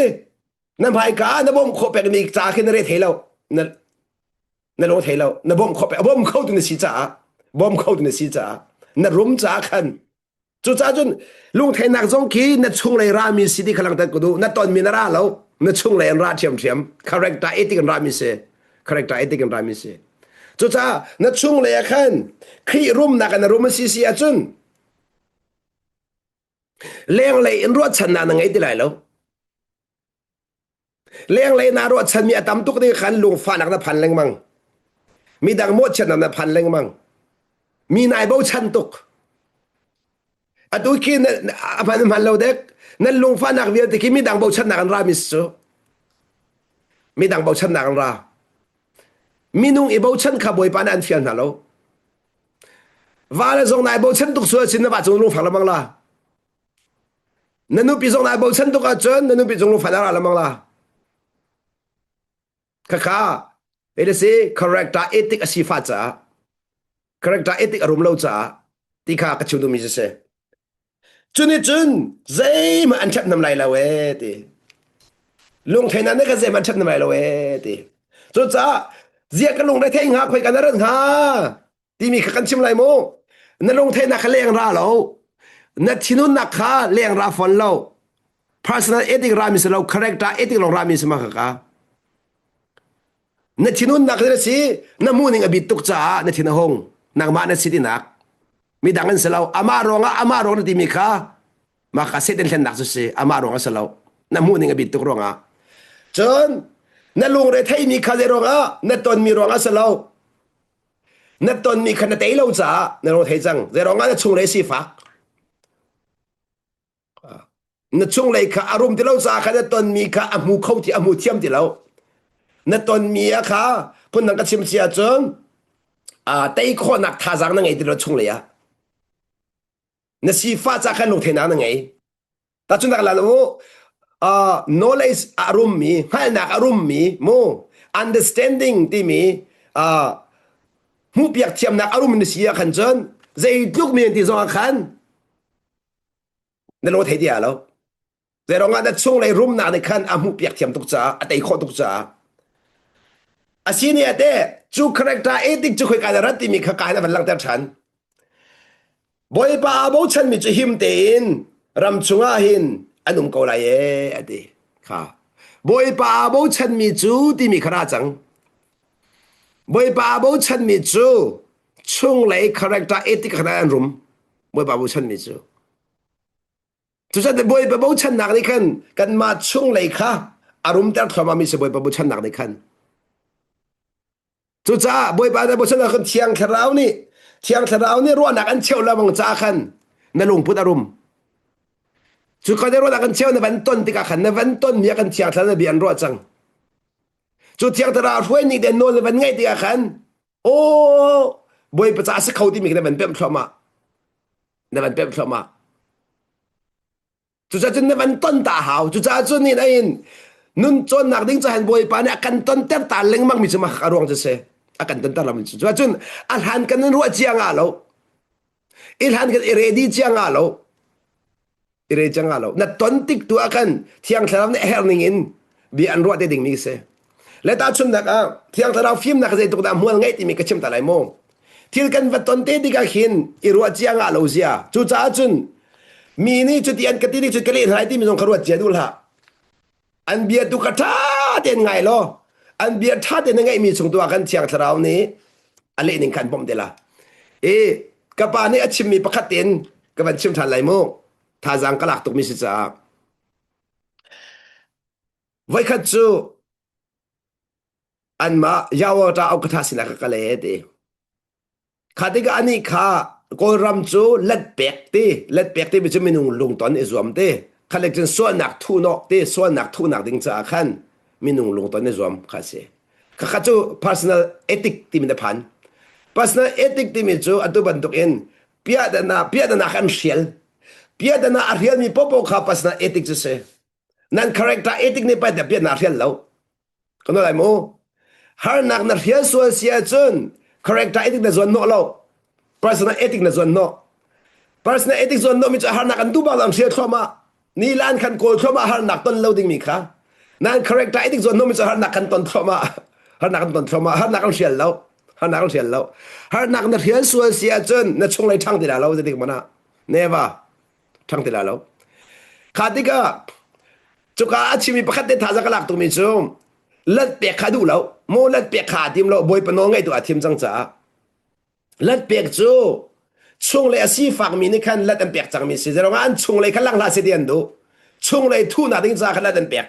na hmaika ah na bawmh khawh pekmi ca khi na re thei lo na na lung thei lo na bawmh khawh pek bawm kho tu na si caah bawm kho tu na si caah na rum caah khan cucaah cun lungtheinak zong khi na chunglei rami si ti kha langter ku duh na tonmi na ra lo na chunglei an ra ṭhiamṭhiam character ethic an rami si character ethic an rami si cucaah na chunglei ah khan Khrih rumnak in na rum a si si ahcun lenglei in ruahchannak na ngei ti lai lo Lenglei naa ruahchanmi a tam tuk ding khan lungfahnak na phan lengmang. Midang mawhchiatnak na phan lengmang. Mi nai bochan tuk. Atu khi a hman hman lo dek. Nan lungfahnak vialte khi midang bochannak an ra mis cu. Midang bochannak an ra. Minung i bochan kha Bawipa nih an fial hna lo. Va le zong nai bochan tuk sual sin na va cung lungfak lengmang la. Na nupi zong nai bochan tuk ahcun na nupi cung lungfan a ra lengmang la. Khakha it is a character ethic a si fa caah character ethic a rum lo caah ti kha ka chim duhmi si si. Cuni cun zeihmanh an ṭhathnem lai lo ee ti. Lungtheinak nih ka zeihmanh an ṭhathnem lai lo ee ti. Cucaah ziah ka lungre thei hnga khoi ka na rat hnga timi kha kan chim lai mu na lungtheihnak kha leng ra lo na thinunnak kha leng ra fon lo personal ethic rami si lo character ethic lawng rami si ma kha ka na thinunnak na si na hmuhning a bit tuk caah na thin a hung nangmah na si tinak. Midang an si lo. Amah ruangah amah ruang na timi kha mah kha Satan hlennak cu si. Amah ruang a si lo. Na hmuh ning a bit tuk ruangah. Cun na lungre theimi kha zei ruangah na tonmi ruangah si lo. Na tonmi kha na tei lo caah na lung thei cang. Zei ruangah na chunglei sifak. Na chunglei kha a rum ti lo caah kha na tonmi kha a hmu kho ti a hmu thiam ti lo. Na tonmi a kha phundang ka chim si ahcun tei khawhnak thazaang na ngei ti lo chunglei ah. Na sifah ca khan lungtheinak na ngei. Tahchunhnak la u knowledge a rummi, hngalhnak a rummi, mu understanding timi hmuhpiak thiamnak a rum na si ah khan cun zeitluk mi an ti zong ah khan na lo thei ti lo zeiruang ah na chunglei rumnak nih khan a hmuh piak thiam tuk caah a tei khawh tuk caah a si ni ate cu character ethic cu khoika na rat timi kha ka hin a van langhter ṭhan Bawipa aa bochanmi cu him tein ram chungah hin an um ko lai ee a ti kha Bawipa aa bochanmi cu timi kha ra cang Bawipa aa bochanmi cu chunglei character ethic kha an rum Bawipa bochanmi cu. Cucaah Bawipa bochannak nih khan kanmah chunglei kha a rumter thluahmahmi si Bawipa bochannak nih khan. Cucaah Bawipa na bochannak khan Thiang Thlarau nih Thiang Thlarau nih ruahnak an cheuh lengmang caah khan na lungput a rum. Cu ka ruahnak an cheu na van ton tikah khan na van tonmi ah khan Thiang Thlarau na bia an ruah cang. Cu Thiang Thlarau hruai nih den nawl na van ngaih tikah khan aw Bawipa ca a si kho timi khi na van pemh thluahmah. Na van pemh thluahmah. Cucaah cun na van ton ta hau. Cucaah cun nih in nun cawnnak ding cahan Bawipa nih a kan tonter ta lengmang mi cu mah a ruang cu si. A kan tonter lo mi cu. Cucaah cun a hlan kan in ruah cia nga lo. I hlan kan i ready cia nga lo. I re cia nga lo. Na ton tik tu ah khan Thiang Thlarau nih a herh ning in bia an ruah te ding mi si. Le tahchunhnak ah Thiang Thlarau fimnak zeitluk dah hmual ngeih timi ka chim ta lai mu. Thil kan va ton te tikah khin i ruah cia ngah lo zia. Cucaah cun mi nih cuti an ka ti nih cun ka leh hna lai timi zong ka ruat cia duh hlah. An bia tu kha ṭha tein ngai law an bia ṭha tein na ngaihmi chung tu ah khan Thiang Thlarau nih a leh ning khan bawmh te la. I ka pa nih a chimmi pakhat tein ka van chim ṭhan lai mu. Thazaang ka lak tukmi si caah. Voikhat cu anmah Yawata Aukatha sinah ka kal e ti. Kha tikah anih kha Kawlram cu letpek ti, letpek timi cu minung lungton i zuam ti. Kha lek cun sualnak thuhnawk ti, sualnak thuhnak ding caah khan minung lungton i zuam kha a si. Khakha cu personal ethic timi na phan. Personal ethic timi cu atu bantuk in piahdana piahdana kha an hrial. Piahdana a hrialmi popo kha personal ethic cu si. Nan character ethic nih pai pian na hrial lo. Kan lai mu. Harnak na hrial sual si ahcun character ethic na zuan nawh lo. Personal ethic na zuan nawh. Personal ethic zuan nawh mi cu harnak an duh bang an hrial thluahmah. Ni lan khan kawl thluahmah harnak ton lo ding mi kha. Nan character ethic zuan nawh mi cu harnak kan ton thluahmah. Harnak kan ton thluahmah. Harnak an hrial lo. Harnak an hrial lo. Harnak na hrial sual si ahcun na chunglei ṭhang ti la lo zeitik hmanh ah. Never. ṭhang ti lai lo. Kha tikah cuka a chimmi pakhat te thazaang ka lak tukmi cu lat pek kha duh lo. Maw lat pek kha aa tim lo. Bawipa nawl ngaih tu aa thim cang caah. Lat pek cu chunglei a sifakmi nih khan lat an pek cangmi si. Zeirong ah an chunglei kha lang hlah seh ti an duh. Chunglei thuhnak ding caah khan lat an pek.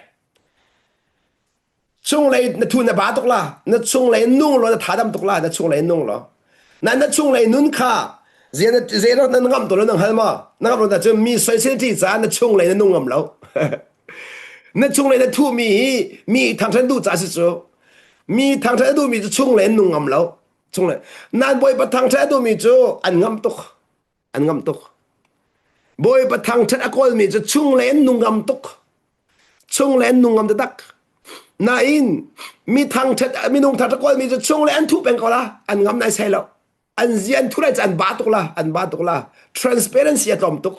Chunglei na thu na ba tuk la na chunglei nung law na thadam tuk la na chunglei nung law na na chunglei nun kha zei na ngam to lo na hngal ma na ngam lo na cu mi soisel ti ca na chunglei na nung ngam lo na chunglei na thu mi hi mi thangthan duh ca si cu mi thangthan duh mi cu chunglei nung ngam lo chunglei nan bawipa thangthan duh mi cu an ngam tuk an ngam tuk bawipa thangthat a kawl mi cu chunglei an nung ngam tuk Chungle an nung ngam taktak. Nain mi thangṭhat minung thangṭhat kawlmi cu chungle an thuh peng ko la. An ngam nai sai lo. An zi an thu lai cu an ba tuk la. An ba tuk la. Transparency a tlawm tuk.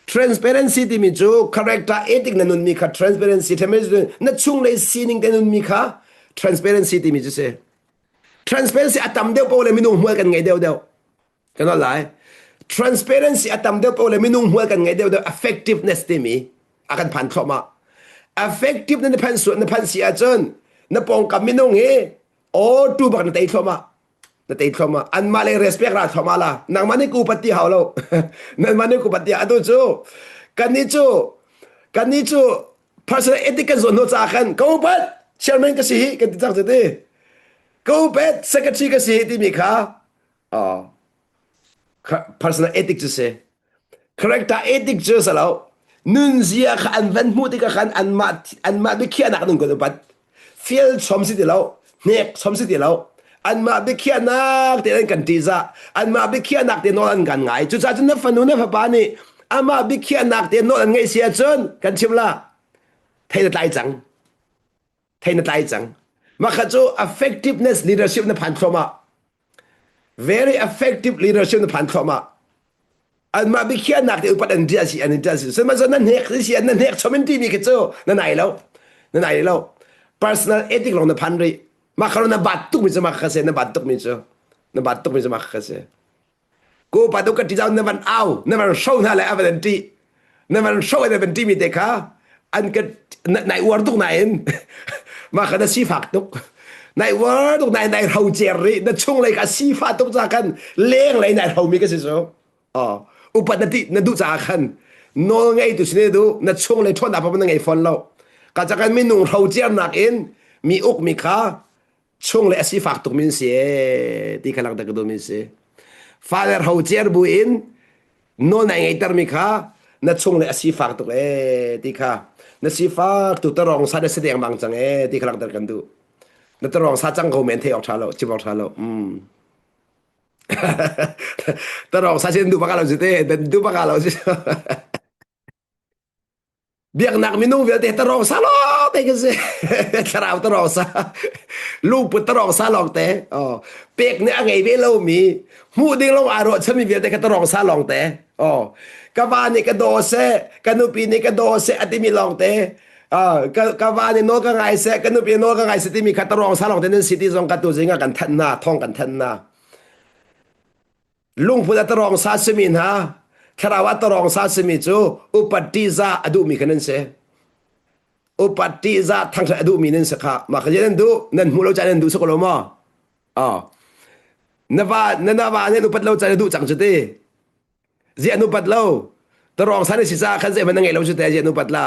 Transparency timi cu character ethic na nunmi kha transparency na chunglei sining te nunmi kha transparency timi cu si. Transparency a tam deuh paoh le minung hmual kan ngei deuh deuh. Kan lai. Transparency a tam deuh paoh le minung hmual kan ngei deuh deuh effectiveness timi a kan phan thluahmah. Effective na phan su na phan si ahcun na pawngkam minung hi aw tu bak na tei thluahmah. Na tei thluahmah. Anmah le respect ra thluahmah la. Nangmah nih ku upat ti hau lo. Nangmah nih ku upat ti atu cu kannih cu kannih cu personal ethic kan zawn hnu caah khan ka upat chairman ka si hi kan ti cang cu ti. Ka upat secretary ka si hi timi kha uh, personal ethic cu si. Character ethic cu si lo. Nunzia kha an van hmuh tikah khan anmah anmah biakhiahnak nun kan upat. Fial chom si ti lo, hnek chom si ti lo. Anmah biakhiahnak te an kan ṭihzah. Anmah biakhiahnak te nawl an kan ngai. Cucaah cun na fanu na fapa nih amah biakhiahnak te nawl an ngeih si ahcun kan chim la. Thei na tlai cang. Thei na tlai cang. Mah kha cu effectiveness leadership na phan thluahmah. Very effective leadership na phan thluahmah. Anmah biakhiahnak te upat an ṭial si an in ṭial si. Sihmanhsehlaw na hnek si na hnek chom in timi khi cu na nai lo. Na nai lo. Personal ethic lawng na phan rih. Mah kha na bat tukmi cu mah kha si na bat tukmi cu na bat tukmi cu mah kha si. Ko pa tu ka ṭi na van au na van hro hna le a van an ṭih na van hro na van ṭihmi te kha an ka nai uar tuk nain mah kha na sifak tuk nai uar tuk nain nai hro cer rih na chunglei kha sifah tuk ca khan lenglei nai hromi ka si cu oh upat na ti na duh caah khan nawl ngei tu si ne du na chunglei ṭhawnnak pa na ngei fawn lo ka ca kan minung hro cernak in mi uk mi kha chung le a sifak tuk min si e ti kha langhter ka duh mi si fale ro cer bu in nawl nai ngeiter mi kha na chung le a sifak tuk e ti kha na sifak tu tarong sa na si deng bang cang e ti kha langhter kan duh na tarong sa cang ko men thei awk tha lo chim awk tha lo mm tarong sa sin du baka lo si te dan du baka lo si Biaknak minung vialte tarawng sa lawng te kan si. Thlarau tarawng sa. Lungput tarawng sa lawng te. Oh. Pek nih a ngei ve lomi, hmuh ding lawng aa ruahchanmi vialte kha tarawng sa lawng te. Oh. Ka va nih ka daw seh, ka nupi nih ka daw seh a timi lawng te. Uh, ka, ka va nih nawl ka ngai seh, ka nupi nawl ka ngai seh timi kha tarawng sa lawng te nan si ti zong ka tu zing ah kan thanh hna, thong kan thanh hna. Lungput a tarawng sa simi hna, thlarau a tarawng sa simi cu upat ṭihzah a duhmi kha nan si. Upat ṭihzah thangṭhat a duhmi nan si kha. Mah kha nan duh, nan hmuh lo caan nan duh suk lo maw? Oh. Na va na na va nih upat lo caan na duh cang cu ti. Ziah an upat lo. Tarawng sa na si caah khan zeihmanh na ngei lo cu te ziah an upat la.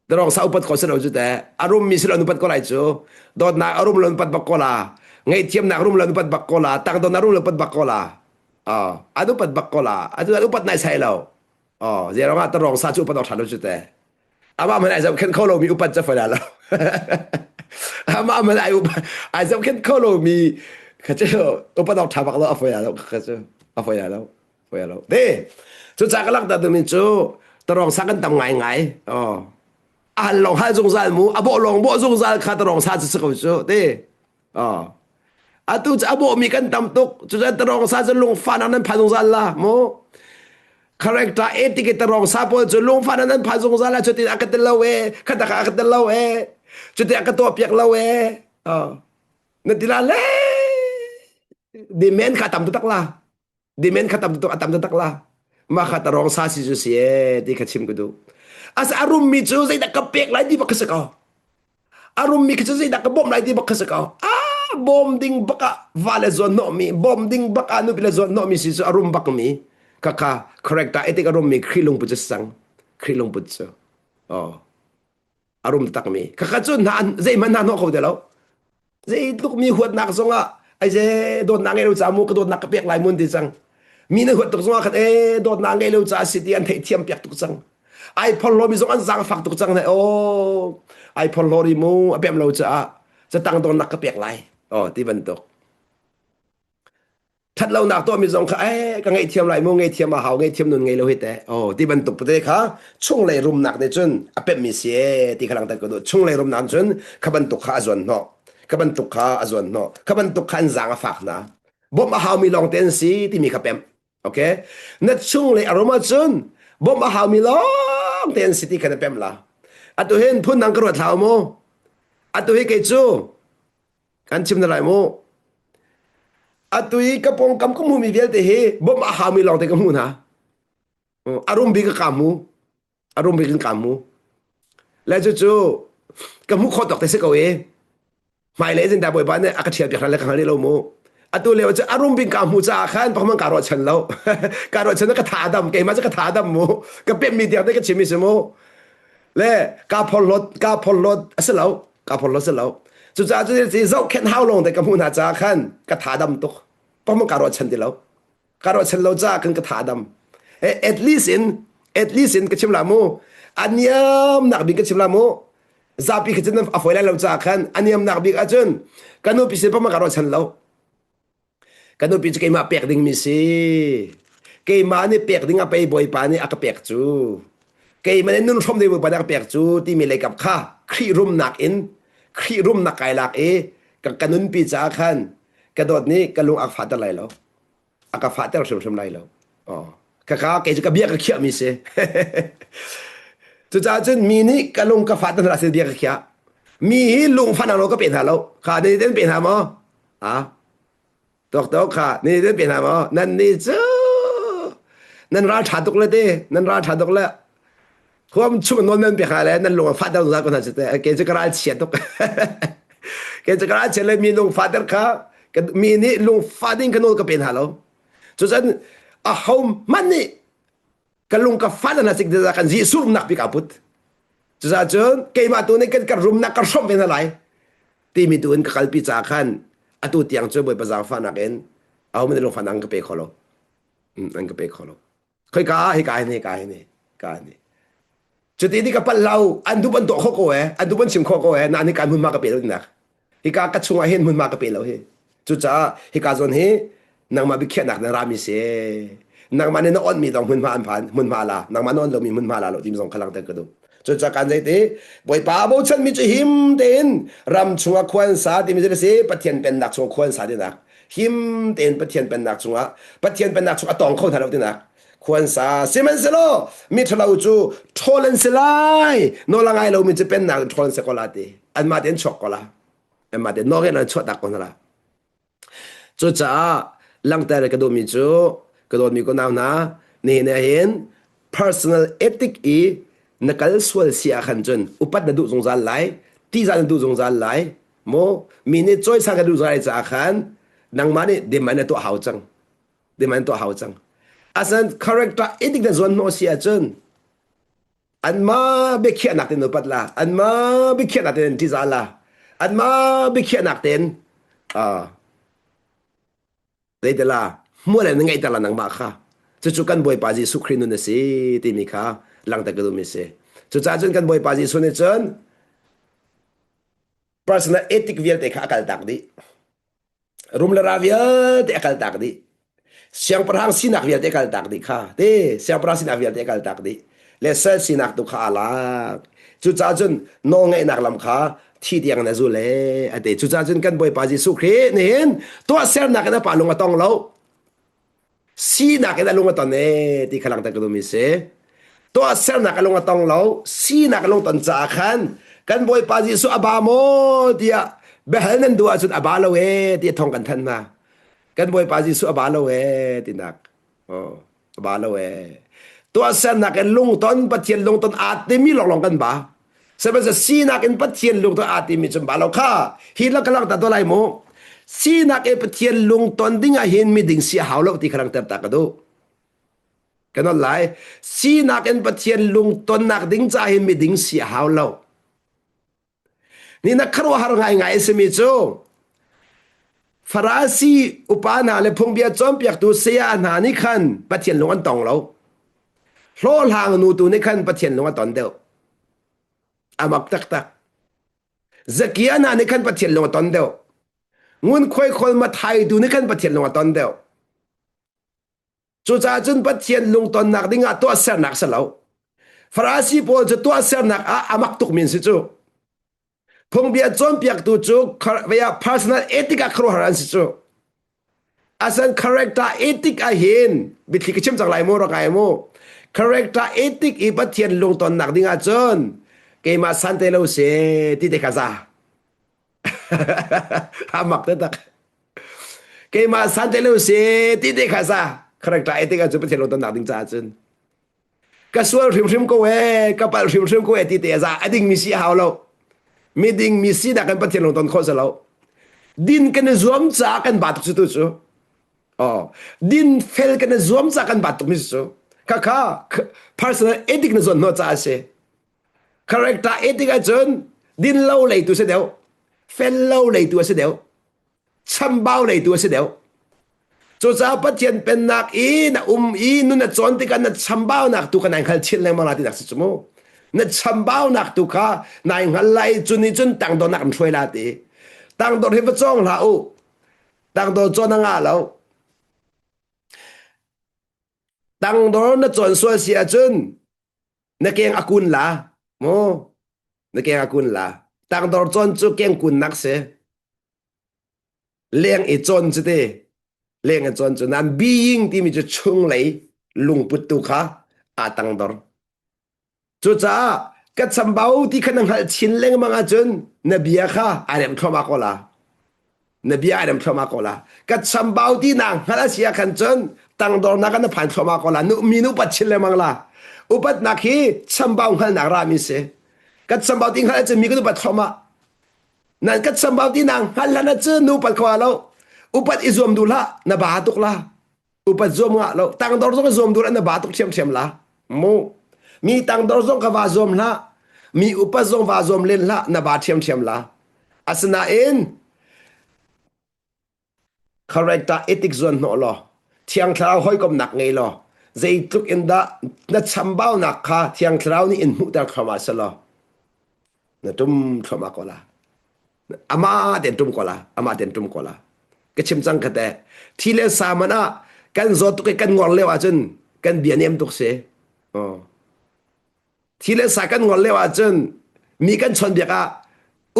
Darong sa upat ko si lo cu teh. A rummi si lo upat ko lai cu. Dawtnak a rum lo upat bak ko la. Ngaihthiamnak rum lo upat bak ko la. Tangdon a rum lo upat bak ko la. Oh, an upat bak ko la. Atu an upat nai sai lo. Oh, zerong ah tarong sa cu upat awk ṭha lo cu teh. Amah hmanh ai zohkhenh kho lomi upat cu fawi lo. Amah hmanh ai upat ai zohkhenh kho lomi kha cu upat awk ṭha bak lo a fawi lo kha cu a fawi lo. Fawi lo. Te cucaah ka langhter duhmi cu tarong sa kan tam ngaingai. Oh. A hal lawng hal zungzal mu, a bawh lawng bawh zungzal kha tarong sa cu si ko cu. Te. Oh. Atu cu a bawhmi kan tam tuk. Cucaah tarong sa cu lungfahnak nan phan zungzal la mu. Character etiquette tarong sa pawl cu lungfahnak nan phan zungzal la cutin a ka tel lo e, khatak a ka tel lo e, cutin a ka tuah piak lo e. Oh. Na ti la le. Demand kha tam tak la. Demand kha tam tuk a tam tak la. Mah kha tarong sa si cu si e ti kha chim ka duh. As a rummi cu zeidah ka pek lai ti bak kha si ko. A rummi khi cu zeidah ka bawmh lai ti bak kha si ko. Ah bawm ding bak ah va le zuan hnawhmi, bawm ding bak ah nupi le zuan hnawhmi si cu a rum bak mi. Kha kha correct ah etik a rummi Khrih lungput cu si cang. Khrih lungput cu. Oh. A rum tak mi. Kha kha cu hna zeihmanh hna hnawh kho te lo. Zeitluk mi huatnak zongah aize dawtnak ngei lo ca mu ka dawtnak ka pek lai mun ti cang. Mi na huat tuk zongah khat e dawtnak ngei lo ca si ti an theihthiam piak tuk cang. Ai phorhlaw mi zong an zaangfak tuk cang ne oh ai phorhlaw ri mu a pem lo caah catang dawtnak ka pek lai. Oh ti bantuk. Ṭhatlonak tuahmi zong kha eh ka ngaihthiam lai mu ngaihthiam a hau ngaihthiam nun ngei lo hi teh oh ti bantuk pate kha chunglei rumnak nih cun a pemhmi si ee ti kha langhter ka duh chunglei rumnak cun kha bantuk kha a zuan hnawh kha bantuk kha a zuan hnawh kha bantuk kha an zaang a fak hna bawmh a haumi lawng te an si timi kha pemh okay na chunglei a rum ahcun bawmh a haumi lawng te an si ti kha na pemh la atu hin phun dang ka ruat hlah mu atu hi kei cu Kan chim na lai mu. Atu i ka pawngkam ka hmuhmi vialte hi bawmh a haumi lawngte ka hmuh hna. A rum bik ka ka hmu. A rum bik in ka hmu. Le cucu ka hmuh khawh tawk te si ko i hmailei zindah bawipa nih a ka ṭhial piak hna le ka hngal rih lo mu. Atu lio cu a rum bing ka hmu caah khan pakman ka ruahchan lo. Ka ruahchan ka tha dam, keimah cu ka tha dam mu. Ka pemmi tiang te ka chim mi si mu. Le ka phorhlawt ka phorhlawt a si lo. Ka phorhlawt si lo. Cucaah cu zohkhenh hau lawng te ka hmuh hna caah khan ka tha dam tuk. Pakman ka ruahchan ti lo. Ka ruahchan lo caah kan ka tha dam. At least in at least in ka chim la mu. A niamnak bik ka chim la mu. Zapi kha cun a fawi lai lo caah khan a niamnak bik ahcun ka nupi sin pakman ka ruahchan lo. Ka nupi cu keimah pek dingmi si. Keimah nih pek ding ah pei Bawipa nih a ka pek cu. Keimah nih nun hrom ding Bawipa nih a ka pek cu timi leikap kha Khrih rumnak in Khrih rumnak kai lak i ka, ka nunpi caah khan ka dawt nih ka lung a fahter lai lo. A ka fahter hrimhrim lai lo. Oh. Kaka kei cu ka bia ka khiahmi si. Cucaah cun mi nih ka lung ka fahter hna sin bia ka khiah. Mi hi lung fahnak lo ka pe hna lo. Kha ni den pe hna maw? Ah. Tok tok kha ni den pe hna maw? Nan ni cu nan ral ṭha tuk le te, nan ral ṭha tuk le huam chung nawl nan pek le nan lung a fahter zungzal ko hna cu te. Kei cu ka ral chia tuk. Kei cu ka ral chia le mi lung fahter kha mi nih lung fah ding ka nawl ka pe hna lo. Cucun a ho hmanh nih ka lung ka fah hna sik kan Jesuh rumnak bik aa put. Cucaah cun keimah tu nih kan kan rumnak ka hrawmh ve hna lai timi tu in ka kalpi caah khan atu tiang cu Bawipa zaangfahnak in aho hmanh lungfahnak an ka pe kho lo. An ka pe kho lo. Khoika ah hika hin hika hin hika hin. Cuti ni ka palh lo, an dup an tuah khawh ko eh, an dup an chim khawh ko eh, na nih kan hmunhma ka pe lo tinak. Hika ka chungah hin hmunhma ka pe lo hi. Cucaah hika zawn hi nangmah biakhiahnak na rami si. Nangmah nih na onmi dong hmunhma an phan, hmunhma la, nangmah na on lomi hmunhma la lo timi zong kha langhter ka duh. Cucaah kan zeiti Bawipa bochanmi cu him tein ram chungah khua an sa timi cu si Pathian pennak chungah khua an sa tinak. Him tein Pathian pennak chungah Pathian pennak chung a tong kho hna lo tinak. Khuansa sihmanhsehlaw miṭhalo cu ṭhawl an si lai nawl a ngai lomi cu pennak in ṭhawl an si ko la ti anmah tein chuak ko la anmah tein nawlngeih an chuahtak ko hna la cucaah langhter ka duhmi cu ka dawtmi ko nau hna nihin ah hin personal ethic i na kal sual si ah khan cun upat na duh zungzal lai tihzah na duh zungzal lai maw mi nih cawisan ka duh zungzal lai caah khan nangmah nih dem an na tuah hau cang Demand tuah hau cang. Asan character edik na zuan hnawh si ahcun anmah biakhiahnak tein upat la, anmah biakhiahnak tein ṭihzah la, anmah biakhiahnak tein uh, zeitala hmual in ngeihter la nangmah kha. Cucu kan Bawipa Jesuh Khrih nun a si timi kha langhter ka duhmi si. Cucaah cun kan Bawipa Jesuh nih cun personal ethic vialte kha a kaltak dih. Rum le ra vialte a kaltak dih. Siangpahrang sinak vialte a kaltak dih kha. Te siangpahrang sinak vialte a kaltak dih. Le sal sinak tu kha aa lak. Cucaah cun nawlngeihnak lam kha thi tiang in a zul e a ti. Cucaah cun kan Bawipa Jesuh Khrih nih hin tuahsernak in a pa lung a tong lo. Sinak in a lung a ton e ti kha langhter ka duhmi si. Tuahsernak a lung a tong lo, sinak a lung ton caah khan kan Bawipa Jesuh a ba maw tiah biahal nan duh ahcun a ba lo e ti thong kan thanh hna. Kan Bawipa Jesuh a ba lo e tinak. Oh, a ba lo e. Tuahsernak in lungton Pathian lungton aa timi lawnglawng kan ba. Sihmanhsehlaw sinak in Pathian lungton aa timi cu ba lo kha hi la ka langhter to lai mu. Sinak i Pathian lungton ding ah hin miding si a hau lo ti kha langhter ta ka duh. Ka non lai. Sinak in Pathian lungtonnak ding ca hin miding si a hau lo. Ni na khuaruahhar ngaingai a simi cu Farasi upa hna le phungbia cawnpiaktu saya hna nih khan Pathian lung an tong lo. Hlawhhlang nu tu nih khan Pathian lung a ton deuh. A mak taktak. Zakia hna nih khan Pathian lung a ton deuh. Ngunkhuai khawl Mathai tu nih khan Pathian lung a ton deuh. Cucaah cun Pathian lungtonnak ding ah tuahsernak si lo. Farasi pawl cu tuahsernak ah a mak tukmi an si cu. Phungbia cawnpiaktu cu personal ethic ah khuaruahhar an si cu. Asan character ethic ah hin biathli ka chim cang lai mu rak ai mu. Character ethic i Pathian lungtonnak ding ah cun keimah sante lo si ti te kha za. A mak taktak. Keimah sante lo si ti te kha za. Character ethic ah cun Pathian lungtonnak ding caah cun ka sual hrimhrim ko ee ka palh hrimhrim ko ee ti te a za a dingmi si a hau lo miding mi si dah kan pathian lung ton khawh si lo. Din kan i zuam caah kan ba tuk cu tu cu. Oh, din fel kan i zuam caah kan ba tuk mi cu. Khakha personal ethic na zuan hnawh caah a si. Character ethic ahcun din lo lei tu si deuh. Fel lo lei tu a si deuh. Chambau lei tu a si deuh. Cucaah Pathian pennak i na um i nun na cawn tikah na chambaunak tu kha nai hngal chin lengmang la tinak si cu mu. Na chambaunak tu kha nai hngal lai cu nih cun tangdornak an hruai la ti. Tangdor hi va cawng hlah u. Tangdor cawn a ngah lo. Tangdor na cawn sual si ahcun na keng a kun la. Mu. Na keng a kun la. Tangdor cawn cu keng kunnak si. Leng i cawn cu ti leng i cawn cu nan being timi cu chunglei lungput tu kha aa tangdor. Cucaah ka chambau ti kha na hngalh chin lengmang ahcun na bia kha ai rem thluahmah ko la. Na bia ai rem thluahmah ko la. Ka chambau ti na hngalh a si ah khan cun tangdornak ah na phan thluahmah ko la. Nu mi nu upat chin lengmang la. Upatnak hi chambau hngalhnak rami si. Ka chambau ti hngalh ahcun mi kan upat thluahmah. Nan ka chambau ti nang hngal hlan ahcun nu upat kho lo. Upat i zuam duh hlah, na ba tuk la. Upat zuam ngah lo. Tangdor zong i zuam duh na ba tuk ṭhiamṭhiam la. Mu. Mi tangdor zong ka va zuam hlah. Mi upat zong va zuam len hlah, na ba ṭhiamṭhiam la. Asinain Character ethic zuan hnawh law Thiang Thlarau hawikomhnak ngei law zeitluk in dah na chambaunak kha Thiang Thlarau nih in hmuhter thluahmah selaw na tum thluahmah ko la. Amah ten tum ko la. Amah ten tum ko la. Ka chim cang kha te. Thi le sa man ah kan zawt tuk i kan ngor lio ahcun kan bia nem tuk si. Oh. Thi le sa kan ngor lio ahcun mi kan chawnbiak ah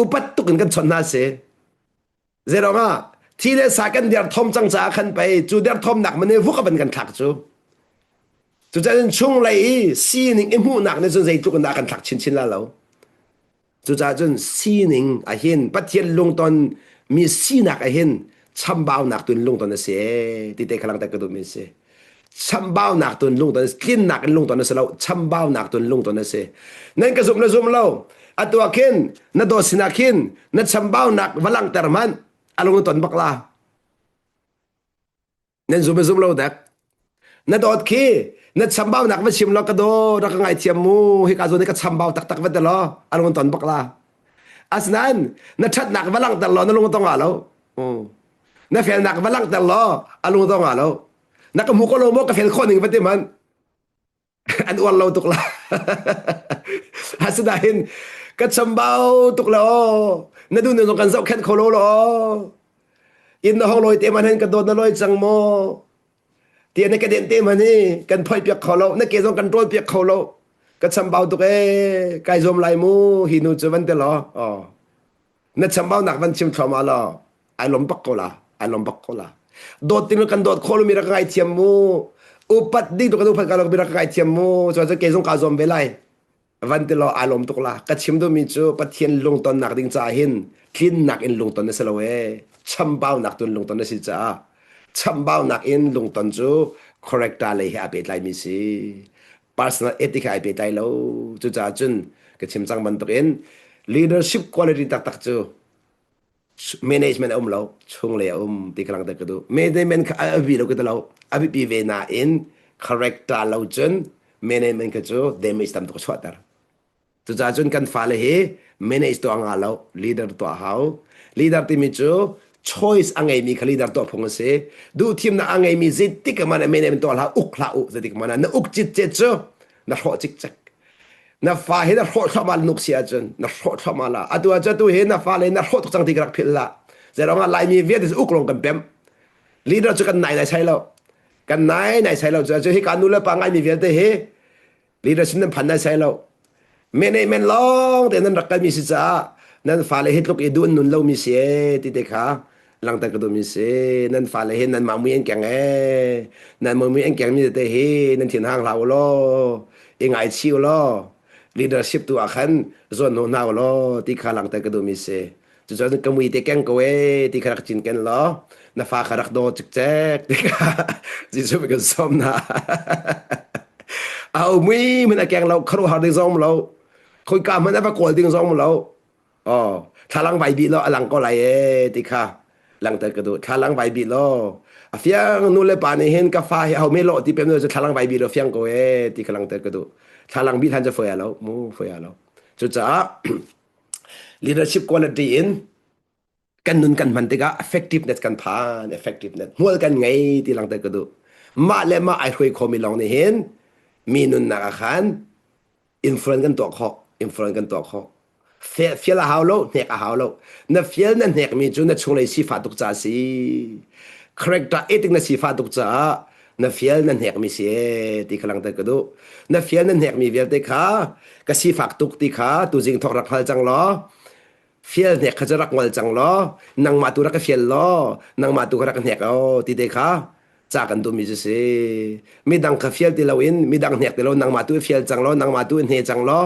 upat tuk in kan chawnh hna si. Zeirong ah thi le sa kan derthawm cang caah khan pei cu derthawmnak man i vuk a van kan thlak cu. Cucaah chunglei i sining i hmuhnak nih cun zeitluk in dah kan thlak chinchin la lo. Cucaah cun sining ahhin Pathian lungton mi sinak ahhin chambaunak tun lungton a si ee ti te kha langhter ka duhmi a si. Chambaunak tun lungton tlinnak in lungton a si lo chambaunak tun lungton a si. Nan ka zum na zum lo atu ah khin na dawt sinah khin na chambaunak va langhter hmanh a lung ton bak la. Nan zum zum lo dek. Na dawt khi na chambaunak va chim lo ka daw rak ka ngaithiam mu hika zawn hi ka chambau taktak va ti law a lung ton bak la. Asinain na ṭhatnak va langhter law na lung tong lo. Na felnak va langhter law a lung tong lo. Na ka hmu ko lo maw ka fel khawh ning va ti hmanh. An uar lo tuk la. Asinain ka chambau tuk la aw. Na duh zong kan zohkhenh kho lo law. Inn na hong lawi te man hin ka dawt na lawi cang maw? Tiah na ka den te man hi kan phoih piak kho lo. Na ke zong kan ṭawl piak kho lo. Ka chambau tuk ee. Kai zuam lai mu hi nu cu van ti law. Oh. Na chambaunak van chim thluahmah law ai lawm bak ko la ai lawm bak ko la dawt ding kan dawt khawh lomi rak ka ngaithiam mu upat ding tu kan upat ka lo mi rak ka ngaithiam mu cu cun kei zong kaa zuam ve lai van ti law ai lawm tuk la ka chim duhmi cu Pathian lungtonnak ding caah hin tlinnak in lungton a si lo ee chambaunak tu in lungton a si caah chambaunak in lungton cu character lei he aa pehtlaimi si personal ethic he ai pehtlai lo cucaah cun ka chim cang bantukin leadership quality taktak cu management a um lo chunglei a um ti ka langhter ka duh management kha a bi lo ka ti lo a biapi ve nain character lo cun management kha cu damage tam tuk a chuahter Cucaah cun kan fale hi manage tuah nga lo, leader tuah hau. Leader timi cu choice a ngeimi kha leader tuah phung a si. Duhthimnak a ngeimi zeitik hmanh ah management tuah hlah, uk hlah u zeitik hmanh ah na uk citcet cu na hrawh cikcek. Na fa hi na hrawh thluahmah nuk si ahcun na hrawh thluahmah la. Atu ah cu atu hi na fale na hrawh tuk cang ti ka rak philh hlah. Zeiruang ah Laimi vialte cu uk lawng kan pemh. Leader cu kan nai nai sai lo. Kan nai nai sai lo. Cu hi ka nu le pa ngaimi vialte hi leadership nan phan nai sai lo management lawng te nan rak kalmi si caah nan fale hi tluk i duh nun lomi si e ti te kha langter ka duhmi si nan fale hi nan mah mui an keng e nan mui an keng mi te hi nan thin hang hlah u law i ngaichih u law leadership tu ah khan zawn hnu hna u law ti kha langter ka duhmi si Cucun ka mui te keng ko e ti kha rak cinken law na fa kha rak daw cikcek ti kha Jesuh kan sawm na. A mui hmanh a keng lo khuaruahhar ding zong lo khoika hmanh a va kawl ding zong lo oh thlalang vai bih lo a lang ko lai e ti kha. Langhter ka duh. Thlalang vai bi law. A fiang nu le pa nih hin ka fa hi ho me lo ti pem cu thlalang vai bi lo fiang ko e ti ka langhter ka duh. Thlalang bi than cu foi a lo mu foi a lo. Cucaah leadership quality in kan nun kan hman tikah effectiveness kan phan effectiveness hmual kan ngei ti langhter ka duh mah le mah ai hruai khomi lawng nih hin mi nunnak ah khan influence kan tuah khawh influence kan tuah khawh fial a hau lo hnek a hau lo na fial na hnek mi cu na chunglei sifah tuk ca si character ethic na sifah tuk caah na fial na hnek mi si ti kha langhter ka duh na fial na hnek mi vialte kha ka sifak tuk ti kha tuzing thok rak hngal cang law fial hnek kha cu rak ngol cang law nangmah tu rak ka fial law nangmah tu kha rak ka hnek o ti te kha ca kan duhmi cu si midang kha fial ti loin midang hnek ti lo nangmah tu i fial cang law nangmah tu i hne cang law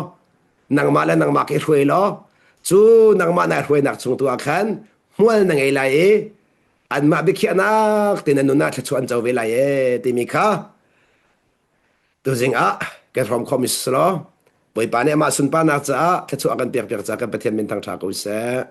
nangmah le nangmah khi hruai law cu nangmah na hruainak chung tu ah khan hmual na ngei lai i anmah biakhiahnak te na nun ah thluachuah an co ve lai e timi kha Tuzing ah kan hrawm khawhmi si law Bawipa nih amah sunparnak caah thluachuah kan pek piak caah kan Pathian min thangṭha ko seh.